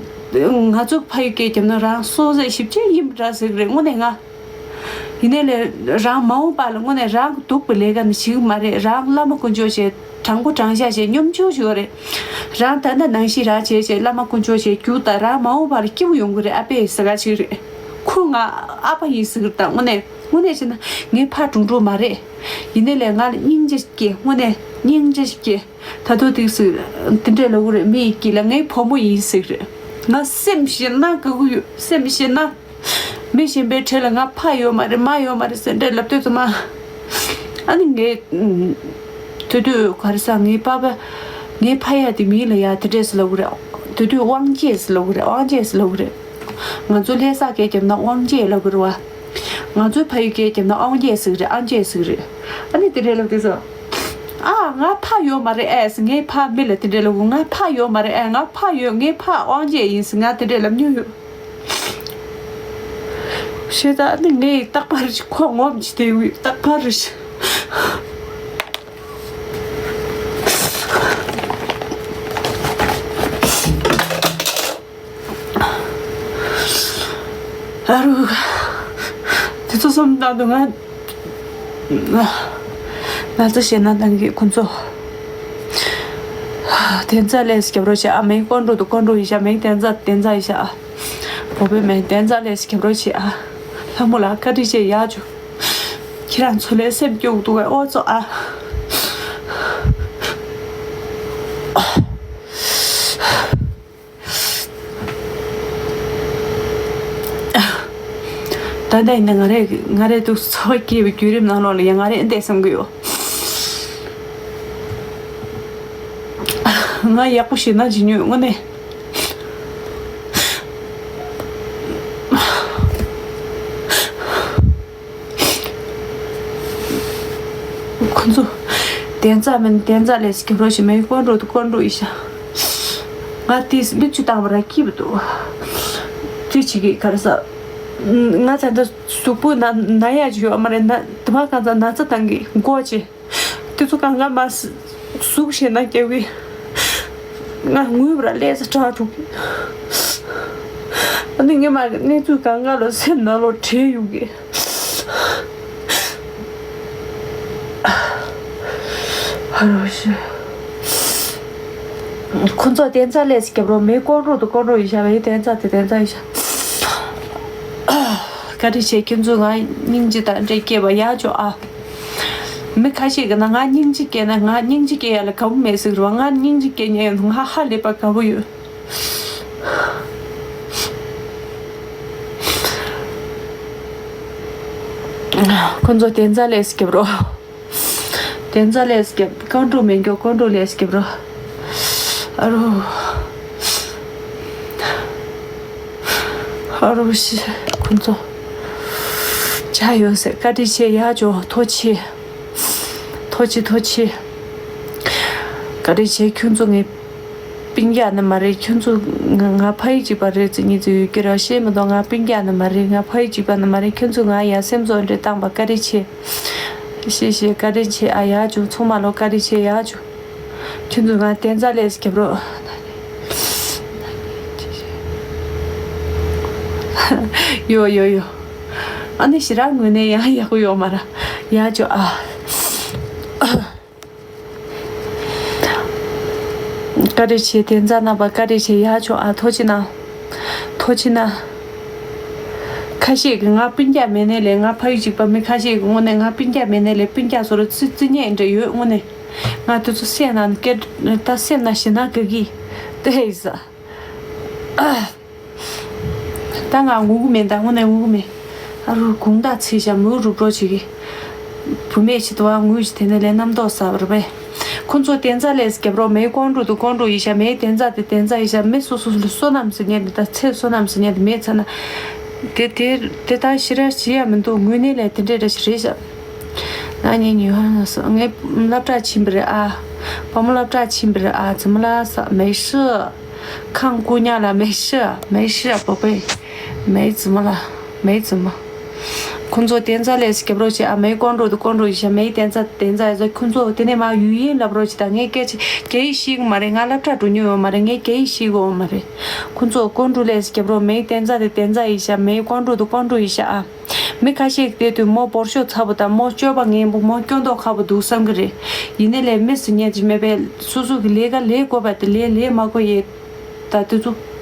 ང་ཚོ་ཕ་ཡུལ་སྐད་རྒྱབ་ན་རང་བསོད་ཟེར་ཞིབ་ཆ་ཡིན་པ་འདྲ་ཟེར་གི་རེད་དངོས་གནས་ང་། ཡིན་ནའི་ལས་རང་མ་འོངས་པ་ལ་དངོས་གནས་རང་གི་སྡུག་པའི་ལས་ཀ་ནི་བྱེད་ཀྱི་མ་རེད། རང་བླ་མ་དཀོན་མཆོག་བྱས་དྲང་པོ་དྲང་བཞག་བྱས་སྙོམས་འཇུག་ཞུ་བ་རེད། རང་ད་ལྟ་ནང་བཞིན་རང་བྱས་བྱས་བླ་མ་དཀོན་མཆོག་བྱས་རྒྱུགས་དང་རང་མ་འོངས་པ་ལ་སྐྱིད་པོ་ཡོང་གི་རེད། ཨ་ཕས་ཟེར་ག་ཅིག་རེད། ཁོ་ང་ཨ་ཕ་ཡིན་ཟེར་གི་རེད། ད་དངོས་གནས་དངོས་གནས་བྱས་ན་ངའི་ཕ་གྲུང་གྲུང་མ་རེད། ཡིན་ནའི་ལས་ང་ལ་སྙིང་རྗེ་སྐྱེ། དངོས་གནས་སྙིང་རྗེ་སྐྱེ། ད་དུང་ཏིག་ཟེར་དེ་འདྲས་ལབ་གི་རེད། མི་ཡི་དཀྱིལ་ལ་ངའི་བུ་མོ་ཡིན་ཟེར་གི་རེད། ང་སེམས་ཞེད་སྣང་གི་གུ་ཡོད། སེམས་ཞེད་སྣང་། མི་གཞན་པའི་གྲས་ལ་ང་ཕ་ཡོད་མ་རེད། མ་ཡོད་མ་རེད་ཟེར་འདྲ་ལབ་དུས་ཙམ་པ། ཨ་ནི་ངས་དེ་དུས་ག་རེ་ཟ། ངའི་པ་ཕ། ངའི་ཕ་ཡ་དེ་མི་ལ་ཡ་དེ་འདྲས་ལབ་གི་རེད། དེ་དུས་དབང་རྒྱལ་ཟེར་ལབ་གི་རེད། དབང་རྒྱལ་ཟེར་ལབ་གི་རེད། ང་ཚོ་ལྷ་ས་སྐད་རྒྱབ་ན་དབང་རྒྱལ་ལབ་གི་རེད་བ། ང་ཚོའི་ཕ་ཡུལ་སྐད་རྒྱབ་ན་དབང་རྒྱལ་ཟེར་གི་རེད། ཨང་རྒྱལ་ཟེར་གི་རེད། ཨ་ནི་དེ་འདྲས་ལབ་དུས་ཙམ། ང་ཕ་ཡོད་མ་རེད་ཨེ་ཟེར། ངའི་ཕ་མི་ལ་དེ་འདྲས་ལབ་གོ། ང་ཕ་ཡོད་མ་རེད་ཨེ། ང་ཕ་ཡོད། ངའི་ཕ་དབང་ཆེན་ཡིན་ཟེར་ང་དེ་འདྲས་ལབ་མྱོང་ཡོད། ཤེས་ད་ནི་ངས་རྟག་པར་ཁོ་ངོམ་གྱི་དེ་ཡོད་རྟག་པར། ཨ་རུ། དེ་ཚོ་སོམ་བཏང་དུ་ང་། ང་ཚོ་ཞེད་སྣང་བཏང་གི་ཁོ་ཚོ། དེ་ཚ་ལས་སྐྱབས་རོགས་བྱེད་ཨ། མེ་ཀོན་འགྲོ་དུ་ཀོན་འགྲོ་ཡི་ཤ། མེ་དེ་ཚ་དེ་ཚ་ཡི་ཤ་ཨ། བོ་བོའི་མེ་དེ་ཚ་ལས་སྐྱབས་རོགས་བྱེད་ཨ། ལྷ་མོ་ལ་བཀའ་དྲིན་ཆེ་ཡག་བྱུང་། ཁྱེད་རང་ཚོ་ལས་སེམས་སྐྱོ་འདུག་ག་ཨོ་ཚོ་ཨ། ད་ལྟ་ཡིན་ན་ང་རེ་ང་རེ་འདུག་འཚོ་བ་སྐྱེལ་བའི་བརྒྱུད་རིམ་ནང་ལོགས་ལ་ཡང་ང་རེ་འདས་བསམ་གི་ཡོད། ང་ཡག་པོ་ཞེད་སྣང་བྱེད་མྱོང་དངོས་གནས། ཁོ་ཚོ་དན་རྩ་མིན་དན་རྩ་ལས་སྐྱབས་རོགས་ཞེས་མེད་ཀོན་འགྲོ་དུ་ཀོན་འགྲོ་ཡི་ཤ། ང་དེས་མིག་ཆུ་བཏང་བ་ར་སྐྱིད་པ་འདུག་དེ་བྱེད་ཀྱི་ག་རེ་ཟ། ང་ད་ལྟ་གཟུགས་པོ་ན་ན་ཡག་ཅིག་ཡོད་མ་རེད། ན་དུ་མ་གང་ཚ་ན་ཚ་བཏང་གི་མགོ་ཅི། དེ་ཚོ་གང་ག་མ་ཟུག་ཞེ་ན་སྐྱེ་བའི་ང་ངུས་པ་ར་ལས་ས་དྲག་འགྲོ་གི། ཨ་ནི་ངས་མ་གནས་ཚུལ་གང་ག་ལ་སེམས་ནང་ལོགས་བྲལ་ཡོང་གི། ཧ་རོ་ཤི། ཁོ་ཚོ་དན་རྩ་ལས་སྐྱབས་རོགས་མེ་ཀོང་རོགས་དུ་ཀོང་རོགས་ཡི་ཤ་བའི་དན་རྩ་དེ་དན་རྩ་ཡི་ཤ། བཀའ་དྲིན་ཆེ་ཁྱོད་ཚོ་ང་སྙིང་རྗེ་དང་འདྲེས་སྐྱེས་པ་ཡག་ཅོག་ཨ། མི་ཁ་ཤས་ཀྱི་ན་ང་སྙིང་རྗེ་སྐྱེས་ན་ང་སྙིང་རྗེ་སྐྱེས་ཡ་ལ་དགའ་བོ་མེད་ཟེར་བ། ང་སྙིང་རྗེ་སྐྱེས་ཉན་ཡོད་ང་ཧ་ལས་པ་དགའ་བོ་ཡོད། ཁོ་ཚོ་དན་རྩ་ལས་སྐྱབས་རོགས། དན་རྩ་ལས་སྐྱབས་ཀོང་ཀྲུག་མེ་མགྱོགས་ཀོང་ཀྲུག་ལས་སྐྱབས་རོགས། ཨ་རོ། ཨ་རོ་ཤི་ཁོ་ཚོ། ཇ་ཡོད་ཟེར་བཀའ་དྲིན་ཆེ་ཡག་ཅོག་ཐོ་ཆེ། ཐོ་ཆེ་ཐོ་ཆེ། བཀའ་དྲིན་ཆེ་ཁྱོད་ཚོ་ངའི་སྤུན་ཀྱག་ནི་མ་རེད། ཁྱོད་ཚོ་ང་ང་ཕ་ཡུལ་གཅིག་པ་རེད་ཟེར་ཉིད་ཚོ་ཡོད་ཀྱི་ར་ཤེས་མི་འདུག་ང་སྤུན་ཀྱག་ནི་མ་རེད། ང་ཕ་ཡུལ་གཅིག་པ་ནི་མ་རེད། ཁྱོད་ཚོ་ང་ཡ་སེམས་ཚོ་འདྲེ་བཏང་པ་བཀའ་དྲིན་ཆེ། ཤེས་ཤེས་བཀའ་དྲིན་ཆེ་ཨ་ཡག་ཅུང་ཚང་མ་ལོ་བཀའ་དྲིན་ཆེ་ཡག་ཅུང་། ཁྱོད་ཚོ་ང་བསྟན་རྩ་ལས་རྒྱབ་རོགས། ཡོ་ཡོ་ཡོ། ཨ་ནི་ཞི་རག་ངོས་ནས་ཡང་ཡག་པོ་ཡོད་མ་ར། ཡག་ཅུང་ཨ། བཀའ་དྲིན་ཆེ་དེ་ཚ་རྣམ་པ་བཀའ་དྲིན་ཆེ་ཡག་ཆོག་ཨ་ཐོ་ཅི་ན། ཐོ་ཅི་ན། ཁ་ཤས་ཀྱི་ང་སྤུན་ཀྱག་མེད་ནས་ལས་ང་ཕ་ཡུལ་གཅིག་པ་མི་ཁ་ཤས་ཀྱི་ངོ་ནས་ང་སྤུན་ཀྱག་མེད་ནས་ལས་སྤུན་ཀྱག་ཚོར་རྩི་རྩི་ཉེས་འདྲ་ཡོད་དངོས་ནས། ང་དེ་ཚོ་སེམས་ནང་སྐད་ད་སེམས་ནང་ཞེ་ན་ག་གི་དེ་ཧེ་ས། ད་ང་ངུ་གི་མེད། ད་དངོས་གནས་ངུ་གི་མེད། ཨ་རུ་དགུང་དག་ཚེས་ཞག་མུ་རུབ་རོ་བྱེད་ཀྱི། བུ་མེད་ཆེད་དུ་ཨ་ངུས་ཀྱི་དེ་ནས་ལས་རྣམ་རྟོག་ཟ་བར་པས། ཁོ་ཚོ་དན་རྩ་ལས་རྒྱབ་རོགས་མེད་ཀོང་ཀྲུག་ཏུ་ཀོང་ཀྲུག་ཡི་ཤ་མེད་དན་རྩ་དེ་དན་རྩ་ཡི་ཤ་མེད་སོ་སོ་སོ་སོ་ནམ་ཟེར་ཉན་དེ་ད་ཚེ་སོ་ནམ་ཟེར་ཉན་དེ་མེད་ཚ་ན། དེ་དེ་དེ་ད་ཤི་ར་ཤི་ཡ་མི་འདུག་ངུས་ནས་ལས་དེ་འདྲས་ར་ཤི་རེད་ཤག་ང་ཉིན་ཉི་ཧ་ན་སོ་ངས་སློབ་གྲྭ་ཕྱིན་པ་རེད་ཨ། བུ་མོ་སློབ་གྲྭ་ཕྱིན་པ་རེད་ཨ། ཙི་མ་ལ་ས་མེ་ཤི། ཁང་ཀུ་ཉག་ལ་མེ་ཤི་མེ་ཤི་པོ་པེ། མེ་ཙི་མ་ལ་མེ་ཙི་མ། ཁོང་ཚོ་དན་རྩ་ལས་སྐྱབས་རོགས་བྱེད་ཨ། མེ་ཀོང་ཀྲུག་ཏུ་ཀོང་ཀྲུག་ཡི་ཤ་མེ་དན་རྩ་དན་རྩ་ཡི་ཁོང་ཚོ་དེ་ནས་མ་ཡུལ་ཡིན་ལབ་རོགས་བྱེད་ད། ངས་སྐད་ཆ་སྐད་ཡིག་ཤེས་གི་མ་རེད། ང་སློབ་གྲྭ་འགྲོ་མྱོང་ཡོད་མ་རེད། ངས་སྐད་ཡིག་ཤེས་གི་ཡོད་མ་རེད། ཁོང་ཚོ་ཀོང་ཀྲུག་ལས་སྐྱབས་རོགས་མེ་དན་རྩ་དེ་དན་རྩ་ཡི་ཤ་མེ་ཀོང་ཀྲུག་ཏུ་ཀོང་ཀྲུག་ཡི་ཤ་ཨ། མི་ཁ་ཤས་ཀྱིས་བལྟས་དུས་མོ་བོར་ཤོག་ཚ་པོ་དང་མོ་སྤྱོད་པ་ངན་པོ་མོ་སྐྱོན་མདོག་ཁ་པོ་འདུག་བསམ་གི་རེད། ཡིན་ནའི་ལས་མི་སུ་ཉན་གྱི་མེད་པས་སོ་སོ་གི་ལས་ཀ་ལས་དགོས་པ་དེ་ལས་ལས་མ་དགོས་ཡས། ད་དུས་ཚོད།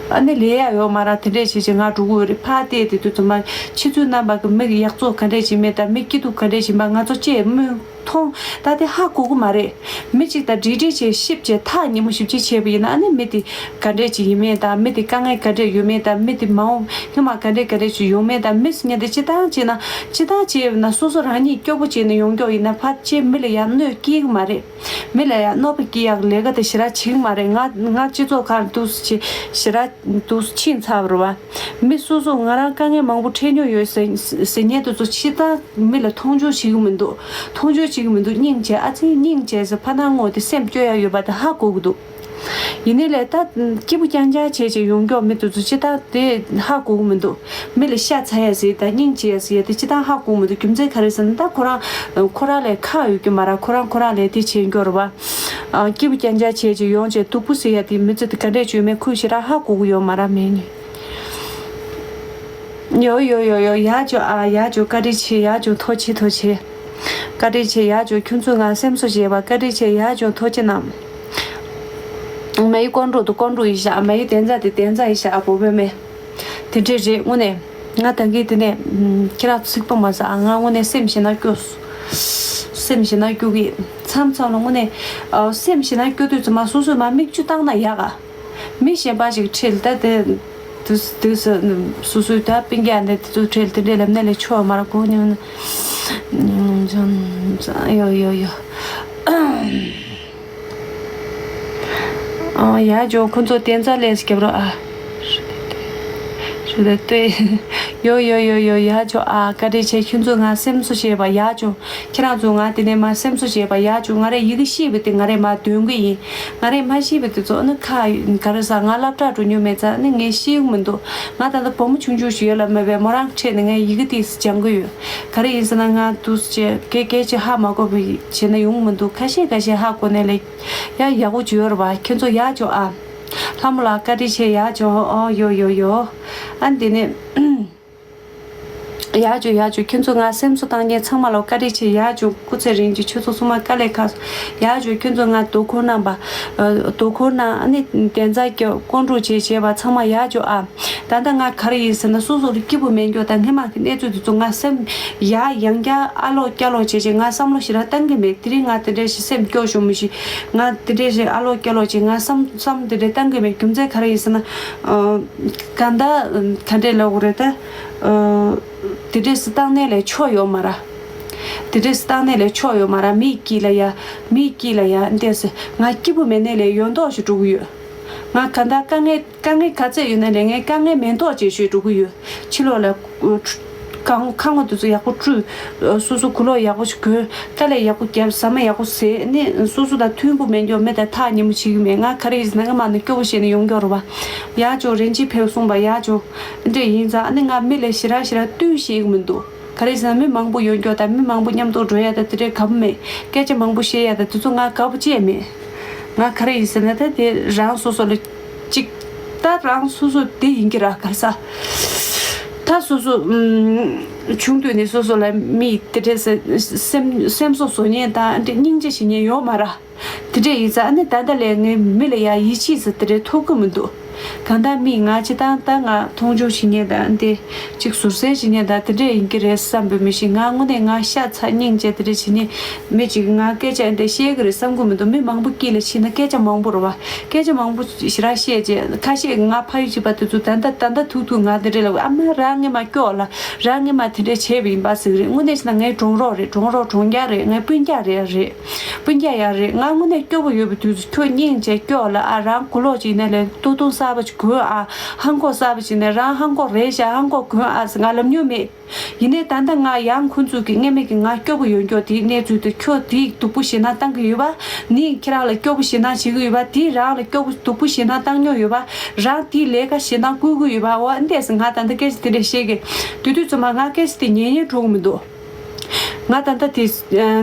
ཨ་ནི་ལས་ཡག་ཡོད་མ་ར་དེ་འདྲས་བྱེད་བྱེད་ང་འགྲོ་གི་ཡོད་རེད། ཕ་བལྟས་དེ་དུས་ཚོད་མ་ཕྱི་ཚུལ་རྣམ་པ་གི་མི་གི་ཡག་བཙོག་ག་འདྲས་བྱེད་མེད་ད་མི་སྐྱིད་སྡུག་ག་འདྲས་བྱེད་མ་ང་ཚོ་ཅེས་མོས། མཐོང་། ད་དེ་ཧ་གོ་གི་མ་རེད། མི་གཅིག་དང་འདྲིས་འདྲིས་བྱས་ཤིབ་བྱས་ཐག་ཉེ་མོ་ཞིབ་ཅིག་བྱས་པ་ཡིན་ན་ཨ་ནི་མི་དེ་ག་འདྲས་ཅིག་ཡིན་མིན་དང་མི་དེ་དཀའ་ངལ་ག་འདྲས་ཡོད་མིན་དང་མི་དེ་མ་འོངས་སྔོན་མ་ག་འདྲས་ག་འདྲས་ཅིག་ཡོང་མིན་དང་མི་སུ་ཉན་དེ་སྤྱི་བཏང་བྱས་ན་སྤྱི་བཏང་བྱས་ན་སོ་སོ་རང་ཉིད་སྐྱོ་པོ་བྱས་ནས་ཡོང་མགྱོགས་ཡིན་ན་ཕལ་ཆེར་མི་ལ་ཡང་གནོད་སྐྱེལ་གི་མ་རེད། མི་ལ་ཡང་གནོད་པ་སྐྱེལ་ཡག་ལས་ཀ་དེ་ཞེ་དྲག་བྱེད་གི་མ་རེད། ང་ང་སྤྱི་ཚོགས་ཁག་འདུག་སེ་ཞེ་དྲག་འདུག་སེ་ཕྱིན་ཚར་བ་རེད་བ། མི་སོ་སོ་ང་རང་དཀའ་ངལ་མང་པོ་འཕྲད་མྱོང་ཡོད་ཟེར་ཟེར་ཉན་དེ་ཚོ་སྤྱི་བཏང་མི་ལ་མཐོང་ཆུང་བྱེད་གི་མི་འདུག་མཐོང་ཆུང་ ཅིག་མི་འདུག་སྙིང་རྗེ། ཨ་ཙི་སྙིང་རྗེ་ཟེར། ཕར་ནང་ངོ་དེ་སེམས་སྐྱོ་ཡ་ཡོད་པ་དེ་ཧ་གོ་གི་འདུག་ཡིན་ནའི་ལས་ད་སྐྱིད་པོ་རྐྱང་རྐྱང་བྱས་བྱས་ཡོང་མགྱོགས་མི་དེ་ཚོ་ཅི་ད་དེ་ཧ་གོ་གི་མི་འདུག་མི་ལ་ཤ་ཚ་ཡ་ཟེར་ད་སྙིང་རྗེ་ཡ་ཟེར་ཡ་དེ་ཅི་ད་ཧ་གོ་གི་མི་འདུག་རྒྱུ་མཚན་ག་རེ་ཟེར་ན། ད་ཁོ་རང་ཁོ་རང་ལ་ཁག་ཡོད་ཀྱི་མ་རེད། ཁོ་རང་ཁོ་རང་ལ་དེ་བྱེད་མགྱོགས་རེད་བ། ཨ། སྐྱིད་པོ་རྐྱང་རྐྱང་བྱས་བྱས་ཡོང་བྱས་སྡུག་པོ་ཟེར་ཡ་དེ་མི་ཚེ་དེ་ག་འདྲས་བྱུང་མེད་ཁོས་ཞེ་དྲག་ཧ་གོ་གི་ཡོད་མ་རེད། མེད་ནི། ཡོ་ཡོ་ཡོ་ཡོ། ཡག་བྱུང་ཨ། ཡག་བྱུང་། བཀའ་དྲིན་ཆེ། ཡག་བྱུང་། ཐུགས་རྗེ་ཆེ། ཐུགས་རྗེ་ཆེ། བཀའ་དྲིན་ཆེ། ཡག་བྱུང་། ཁྱོད་ཚོས་ང་སེམས་གསོ་བྱས་པ་བཀའ་དྲིན་ཆེ། ཡག་བྱུང་། ཐུགས་རྗེ་གནང་། མ་ཡི་ཀོང་ཀྲུག་དང་ཀོང་ཀྲུག་ཡིན་ཤག་མ་ཡི་བདེན་རྫ་དེ་བདེན་རྫ་ཡིན་ཤག་ཨ། བོད་པའི་མི་དེ་འདྲས་རེད། དངོས་གནས་ང་ད་གིན་དེ་ནས་ཁྱེད་རང་ཚིག་པ་མ་ཟ་ཨ། ང་དངོས་གནས་སེམས་ཞེ་ན་སྐྱོ། སེམས་ཞེ་ན་སྐྱོ་གི། མཚམས་མཚམས་ལ་དངོས་གནས་ཨ། སེམས་ཞེ་ན་སྐྱོ་དུས་ཚོད་མ་སོ་སོས་མ་མིག་ཆུ་བཏང་ན་ཡག་ག་མི་གཞན་པ་ཞིག་ཁྲིད་ད་དེ། དུས་དུས་སུ་སོ་སོའི་ད་སྤུན་ཀྱག་འདི་དེ་ཚོ་ཁྲིད་དེ་འདྲའི་ལམ་སྣེ་ལས་ཆོག་མ་ར་གོ་ཉོན། ཡོ་ཡོ་ཡོ། ཨ། ཡག་བྱུང་། ཁོ་ཚོ་བདེན་རྫ་ལས་རྒྱབ་རོགས་ཨ། རེད་ལྟོས། ཡོ་ཡོ་ཡོ་ཡོ། ཡག་བྱུང་ཨ། བཀའ་དྲིན་ཆེ། ཁྱོད་ཚོས་ང་སེམས་གསོ་བྱས་པ་ཡག་བྱུང་། ཁྱེད་རང་ཚོས་ང་དེ་ནས་མ་སེམས་གསོ་བྱས་པ་ཡག་བྱུང་། ང་རས་ཡི་གེ་ཤེས་པ་དེ་ང་རས་མ་འདོན་གི་ཡིན། ང་རས་མ་ཤེས་པ་དེ་ཚོ་ནི་ཁ་ག་རེ་ཟ། ང་སློབ་གྲྭར་འགྲོ་མྱོང་མེད་ཙང་ནི་ངས་ཤེས་ཀྱི་མི་འདུག་ང་ད་ལྟ་བུ་མོ་ཆུང་ཆུང་ཞིག་ཡོད་ལ་མེད་པས་མོ་རང་ཁྲིད་ནས་ངས་ཡི་གེ་དེ་སྦྱང་གི་ཡོད། ག་རེ་ཡིན་ཟེར་ན་ང་དུས་ཚོད་སྐད་སྐད་ཆ་ཧ་མ་གོ་བ་བྱས་ན་ཡོང་གི་མི་འདུག་ཁ་ཤས་ཁ་ཤས་ཧ་གོ་ནས་ལས་ཡ་ཡག་པོ་བྱོས་ར་བ། ཁྱེད་ཚོ་ཡག་བྱུང་ཨ། ལྷ་མོ་ལགས་བཀའ་དྲིན་ཆེ། ཡག་བྱུང་། ཨོ་ཡོ་ཡོ་ཡོ། ཨ་འདི་ནས། ཡག་བྱུང་། ཡག་བྱུང་། ཁྱོད་ཚོ་ང་སེམས་གསོ་བཏང་མཁན་ཚང་མ་ལ་བཀའ་དྲིན་ཆེ། ཡག་བྱུང་། སྐུ་ཚེ་རིང་བྱུང་། ཁྱོད་ཚོ་ཚང་མ་དཀའ་ལས་ཁག་སོང་། ཡག་བྱུང་། ཁྱོད་ཚོ་ང་དོ་ཁུར་གནང་པ། ཨ། དོ་ཁུར་གནང་། ཨ་ནི་བདེན་རྫ་རྒྱབ་ཀོང་ཀྲུག་བྱས་བྱས་པ་ཚང་མ་ཡག་བྱུང་ཨ། ད་ལྟ་ང་ག་རེ་ཡིན་ཟེར་ན་སོ་སོ་ལ་སྐྱིད་པོ་མེད་མགྱོགས་དང་སྔན་མ་གི་གནས་ཚུལ་དེ་ཚོ་ང་སེམས་ཡ་ཡང་བསྐྱར་ཨ་ལོག་སྐྱ་ལོག་བྱས་བྱས་ང་བསམ་བློ་ཞེ་དྲག་བཏང་གི་མེད། དེ་རིང་ང་དེ་འདྲ་ཞིག་སེམས་སྐྱོ་ཤོར་མི་ཞིག་ང་དེ་འདྲ་ཞིག་ཨ་ལོག་སྐྱ་ལོག་བྱས་ང་བསམ་བསམ་དེ་འདྲ་བཏང་གི་མེད། རྒྱུ་མཚན་ག་རེ་ཡིན་ཟེར་ན། ཨ། གང་ལྟར་ག་འདྲས་ལབ་དགོས་རེད་ད། ཨ། དེ་འདྲས་སེ་བཏང་ནས་ལས་ཆོག་ཡོད་མ་ར། དེ་འདྲས་སེ་བཏང་ནས་ལས་ཆོག་ཡོད་མ་ར། མིའི་དཀྱིལ་ལ་ཡ། མིའི་དཀྱིལ་ལ་ཡ་འདྲས་སེ་ང་སྐྱིད་པོ་མེད་ནས་ལས་ཡོད་མདོག་ཞིག་འགྲོ་གི་ཡོད། ང་གང་ལྟར་དཀའ་ངལ་དཀའ་ངལ་ག་ཚད་ཡོད་ན་ལས་ངས་དཀའ་ངལ་མེད་མདོག་ཅིག་བྱས་འགྲོ་གི་ཡོད། ཕྱི་ལོགས་ལ། ཁང་ཁང་པ་དེ་ཚོ་ཡག་པོ་བཀྲུས། སོ་སོ་གོས་ལོག་ཡག་པོ་ཞིག་གོན། དཀའ་ལས་ཡག་པོ་བརྒྱབ། ཟ་མ་ཡག་པོ་བཟས་ནི་སོ་སོ་དང་མཐུན་པོ་མེད་མགྱོགས་མི་དང་ཐག་ཉེ་མོ་བྱེད་ཀྱི་མེད། ང་ག་རེ་ཡིན་ཟེར་ན་ང་མ་ནི་སྐྱོ་པོ་བྱས་ནས་ཡོང་མགྱོགས་རེད་བ། ཡག་བྱུང་། རིན་ཆེན་ཕེབས་སོང་བ་ཡག་བྱུང་། འདྲ་ཡིན་ཙང་ཨ་ནི་ང་མི་ལ་ཞེ་དྲག་ཞེ་དྲག་བསྟུན་ཤེས་ཀྱི་མི་འདུག་ག་རེ་ཟེར་ན་མི་མང་པོ་ཡོང་མགྱོགས་དང་མི་མང་པོ་མཉམ་དུ་འགྲོ་ཡ་དང་དེ་འདྲའི་དགའ་པོ་མེད། སྐད་ཆ་མང་པོ་བཤད་ཡ་དང་དེ་ཚོ་ང་དགའ་པོ་ཅིག་མེད། ང་ག་རེ་ཡིན་ཟེར་ན་ད་དེ་རང་སོ་སོ་ལ་ཅིག་ད་རང་སོ་སོ་དེ་ཡིན་གྱི་ར་ག་ས། ད་སོ་སོ་ཨུམ་ཆུང་དུས་ནས་སོ་སོ་ལ་མི་དེ་འདྲས་སེ་སེམས་སེམས་གསོ་བཟོ་མཁན་དང་འདྲ་སྙིང་རྗེ་བྱེད་མཁན་ཡོད་མ་ར། དེ་འདྲས་ཡིན་ཙང་ཨ་ནི་ད་ལྟ་ལས་ངའི་མི་ལ་ཡ་ཡིད་ཆེས་ཟེར་དེ་འདྲས་ཐོབ་ཀྱི་མི་འདུག་གང་ལྟར་མིས་ང་སྤྱིར་བཏང་ད་ང་མཐོང་ཆུང་བྱེད་མཁན་དང་དེ་ཅིག་ཟུར་ཟའི་བྱེད་མཁན་དང་དེ་འདྲས་ཡིན་གྱི་རེད་བསམ་པའི་མི་ཞིག་ང་དངོས་གནས་ང་ཤ་ཚ་སྙིང་རྗེ་དེ་འདྲས་བྱེད་མཁན་མི་ཅིག་ང་སྐད་ཆ་འདི་བཤད་གི་རེད་བསམ་གི་མི་འདུག་མི་མང་པོ་དཀྱིལ་ལ་ཕྱིན་ན་སྐད་ཆ་མང་པོ་རེད་བ། སྐད་ཆ་མང་པོ་ཞེ་དྲག་བཤད་རྗེས་ཁ་ཤས་ང་ཕ་ཡུལ་གཅིག་པ་དེ་ཚོ་ད་ལྟ་ད་ལྟ་ཐུག་ཐུག་ང་དེ་འདྲས་ལབ། ཨ་མ་རང་ངེད་མ་སྐྱོ་ལ། རང་ངེད་མ་དེ་འདྲས་བྱས་པ་ཡིན་པ་ཟེར་གི་རེད། དངོས་གནས་བྱས་ན་ངའི་གྲོང་རོགས་རེད། གྲོང་རོགས་གྲོང་རྒྱག་རེད། ངའི་སྤུན་ཀྱག་རེད་རེད། སྤུན་ཀྱག་ཡང་རེད། ང་དངོས་གནས་སྐྱོ་པོ་ཡོད་པའི་དུས་སུ་ཁྱོད་སྙིང་རྗེ་སྐྱོ་ལ་ཨ། རང་གོས་ལོག་ཅིག་ནས་ལས་སྟོད་ཐུང་གསར་པ་ཅིག་གོན་ཨ། ཧང་གོག་གསར་པ་ཅིག་ནས་རང་ཧང་གོག་རེད་བཞག་ཧང་གོག་གོན་ཨ་ཟེར་ང་ལབ་མྱོང་མེད། ཡིན་ནའི་ད་ལྟ་ང་ཡང་ཁོང་ཚོས་ཀྱི་སྔན་མ་གི་ང་སྐྱོ་པོ་ཡོད་མགྱོགས་དེའི་གནས་ཚུལ་དེ་ཁྱོད་དེའི་སྡུག་པོ་ཞེད་སྣང་བཏང་གི་ཡོད་པ། ནི་ཁྱེད་རང་ལ་སྐྱོ་པོ་ཞེད་སྣང་བྱེད་ཀྱི་ཡོད་པ། དེས་རང་ལ་སྐྱོ་པོ་སྡུག་པོ་ཞེད་སྣང་བཏང་མྱོང་ཡོད་པ། རང་དེའི་ལས་ཀ་ཞེད་སྣང་བསྐུལ་གྱི་ཡོད་པ། འོ་འདས་སེ་ང་ད་ལྟ་སྐད་ཆ་དེ་འདྲ་བཤད་གི། དེ་དུས་ཙམ་པ་ང་སྐད་ཆ་དེ་ཉན་ཉན་འགྲོ་གི་མི་འདུག་ང་ད་ལྟ་དེ་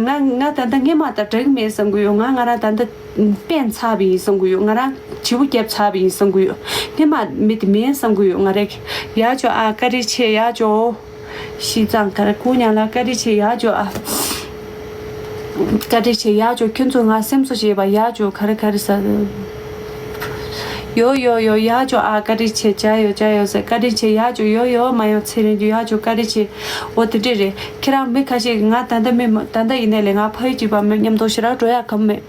ང་ང་ད་ལྟ་སྔན་མ་དང་འདྲ་གི་མེད་བསམ་གི་ཡོད། ང་ང་རང་ད་ལྟ་དཔོན་ཚར་བ་ཡིན་བསམ་གི་ཡོད། ང་རང་བྱིའུ་རྒྱབ་ཚར་བ་ཡིན་བསམ་གི་ཡོད། སྔན་མ་མི་དེ་མིན་བསམ་གི་ཡོད། ང་རེ་ཡག་བྱུང་ཨ། བཀའ་དྲིན་ཆེ། ཡག་བྱུང་། ཤིས་ཙང་ག་རེ་སྐུ་ཉག་ལ་བཀའ་དྲིན་ཆེ། ཡག་བྱུང་ཨ། བཀའ་དྲིན་ཆེ། ཡག་བྱུང་། ཁྱོད་ཚོས་ང་སེམས་གསོ་བྱས་པ་ཡག་བྱུང་། ག་རེ་ག་རེ་ཟ། ཡོ་ཡོ་ཡོ། ཡག་བྱུང་ཨ། བཀའ་དྲིན་ཆེ། ཇ་ཡོ་ཇ་ཡོ་ཟེར། བཀའ་དྲིན་ཆེ། ཡག་བྱུང་། ཡོ་ཡོ། མ་ཡོང་ཚེ་རིང་རྒྱུ། ཡག་བྱུང་། བཀའ་དྲིན་ཆེ། འོ་དེ་འདྲས་རེད། ཁྱེད་རང་མི་ཁ་ཤས་ཀྱིས་ང་ད་ལྟ་མི་མ་ད་ལྟ་ཡིན་ནའི་ལས་ང་ཕ་ཡུལ་གཅིག་པ་མི་མཉམ་དུ་ཞེ་དྲག་འགྲོ་ཡག་གམ་མེད།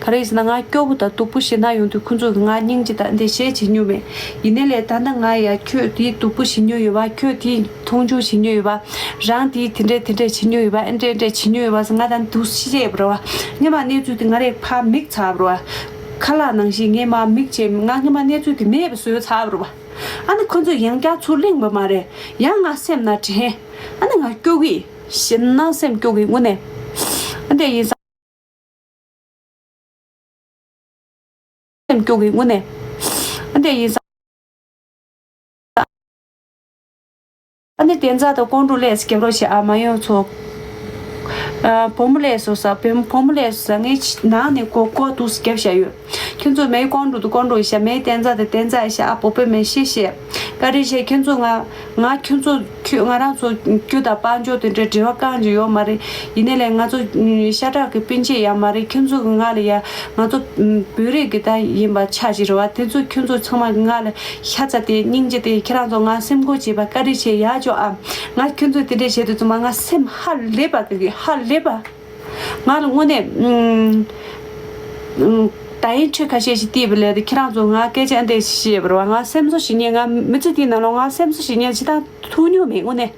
ག་རེ་ཡིན་ཟེར་ན་ང་སྐྱོ་པོ་དང་སྡུག་པོ་ཞེད་སྣང་ཡོང་དུས་ཁོང་ཚོ་གིས་ང་སྙིང་རྗེ་དང་འདི་བྱས་བྱེད་མྱོང་མེད། ཡིན་ནའི་ལས་ད་ལྟ་ང་ཡ་ཁྱོད་དེའི་སྡུག་པོ་ཞེད་མྱོང་ཡོད་པ། ཁྱོད་དེའི་མཐོང་ཆུང་བྱེད་མྱོང་ཡོད་པ། རང་དེའི་དེ་འདྲས་དེ་འདྲས་བྱེད་མྱོང་ཡོད་པ། ཨེ་འདྲས་འདྲས་བྱེད་མྱོང་ཡོད་པ་ཟེར་ང་ད་འདུག་ཤེས་བྱས་པ་རེད་བ། སྔན་མ་གནས་ཚུལ་དེ་ང་རས་ཕར་མིག་ཚ་བ་རེད་བ། ཁ་ལག་ནང་བཞིན་ངས་མར་མིག་བྱས་ང་སྔན་མ་གནས་ཚུལ་དེ་མེད་པ་བཟོས་ཚར་བ་རེད་བ། ཨ་ནི་ཁོ་ཚོས་ཡང་བསྐྱར་ཚུར་གླེང་བ་མ་རེད། ཡང་ང་སེམས་ན་དྲན། ཨ་ནི་ང་སྐྱོ་གི། ཞེད་སྣང་སེམས་སྐྱོ་གི་དངོས་གནས། ཨ་འདྲ་ཡིན་ཙང་སེམས་སྐྱོ་གི་དངོས་གནས། ཨ་འདྲ་ཡིན་ཙང་ཨ་ནི་བསྟན་རྩ་དང་ཀོང་སྤྲུགས་ལས་སུ་རྒྱབ་རོགས་བྱེད་ཨ་མ་ཡོང་ཚོ། ཨ་བུ་མོ་ལས་སུ་ཟ་བུ་བུ་མོ་ལས་སུ་ཟ། ངའི་ནང་ནས་ཀོ་ཀོ་འདུག་སུ་རྒྱབ་བྱ་ཡོད། ཁྱོད་ཚོ་མའི་ཀོང་སྤྲུགས་དང་ཀོང་སྤྲུགས་ཤ། མའི་བསྟན་རྩ་དང་བསྟན་རྩ་ཤ། ཨ་བུ་བུ་མེ་ཤི་ཤེ། བཀའ་དྲིན་ཆེ། ཁྱོད་ཚོ་ང་ང་ཁྱོད་ཚོ་ཁྱོད་ང་རང་ཚོ་རྒྱུ་དང་དཔལ་འབྱོར་དེ་འདྲའི་འབྲེལ་བ་རྐང་གཅིག་ཡོད་མ་རེད། ཡིན་ནའི་ལས་ང་ཚོ་ཤ་ཁྲག་གི་སྤུན་མཆེད་ཡང་མ་རེད། ཁྱོད་ཚོ་གི་ང་ལ་ཡ་ང་ཚོ་བོད་རིགས་ཀྱི་ད་ཡིན་པ་ཆ་ཞིག་རེད་བ། དེ་ཚོ་ཁྱོད་ཚོ་ཚང་མ་གི་ང་ལ་ཤ་ཚ་དེ་སྙིང་རྗེ་དེ། ཁྱེད་རང་ཚོ་ང་སེམས་ཁུར་བྱེད་པ་བཀའ་དྲིན་ཆེ་ཡག་ཅོག་ཨ། ང་ཁྱོད་ཚོ་དེ་འདྲའི་བྱེད་དུས་ཚང་མ་ང་སེམས་ཧ་ལས་པ་གི་ཧ་ལས་པ། ང་ལ་དངོས་གནས་ཨུམ། ཨུམ། ད་ཡིན་ཁྲོད་ཁ་ཤས་ཤིག་བལྟས་པ་ལས་དེ་ཁྱེད་རང་ཚོ་ང་སྐད་ཆ་འདི་བཤད་པ་རེད་བ། ང་སེམས་གསོ་ཞིག་ཉན། ང་མི་ཚེ་འདིའི་ནང་ལ་ང་སེམས་གསོ་ཞིག་ཉན་ཅི་ད་ཐུག་མྱོང་མེད་དངོས་གནས།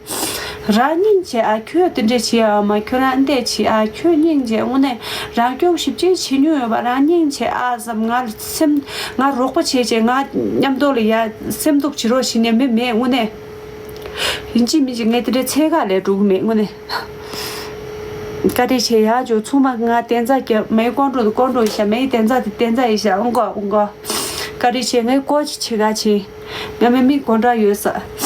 རང་སྙིང་རྗེ་ཨ། ཁྱོད་དེ་འདྲས་བྱེད་ཨ་མ། ཁྱོད་རང་འདྲས་བྱེད་ཨ། ཁྱོད་སྙིང་རྗེ་དངོས་གནས། རང་སྐྱོང་ཞིབ་དཔྱད་བྱེད་མྱོང་ཡོད་པ། རང་སྙིང་རྗེ་ཨ་བསམ། ང་ལ་སེམས་ང་རོགས་པ་བྱེད་བྱེད། ང་མཉམ་དུ་ལ་ཡ་སེམས་སྡུག་བྱེད་རོགས་བྱེད་ནས་མི་མེད་དངོས་གནས། ཡིན་གཅིག་མིན་གཅིག་ངས་དེ་འདྲའི་ཚད་བཀག་ལས་འགྲོ་གི་མེད་དངོས་གནས། བཀའ་དྲིན་ཆེ་ཡག་ཅོག་ཚང་མ་ང་བསྟན་རྩ་རྒྱབ། མའི་ཀོང་སྤྲུགས་དང་ཀོང་སྤྲུགས་ཤ། མའི་བསྟན་རྩ་དེ་བསྟན་རྩ་ཡིན་ཤ། ཨུང་གོ་ཨུང་གོ། བཀའ་དྲིན་ཆེ། ངའི་སྐོར་ཅིག་བྱེད་ག་ཕྱིན། ང་མི་མི་དགོང་དྲག་ཡོད་ས།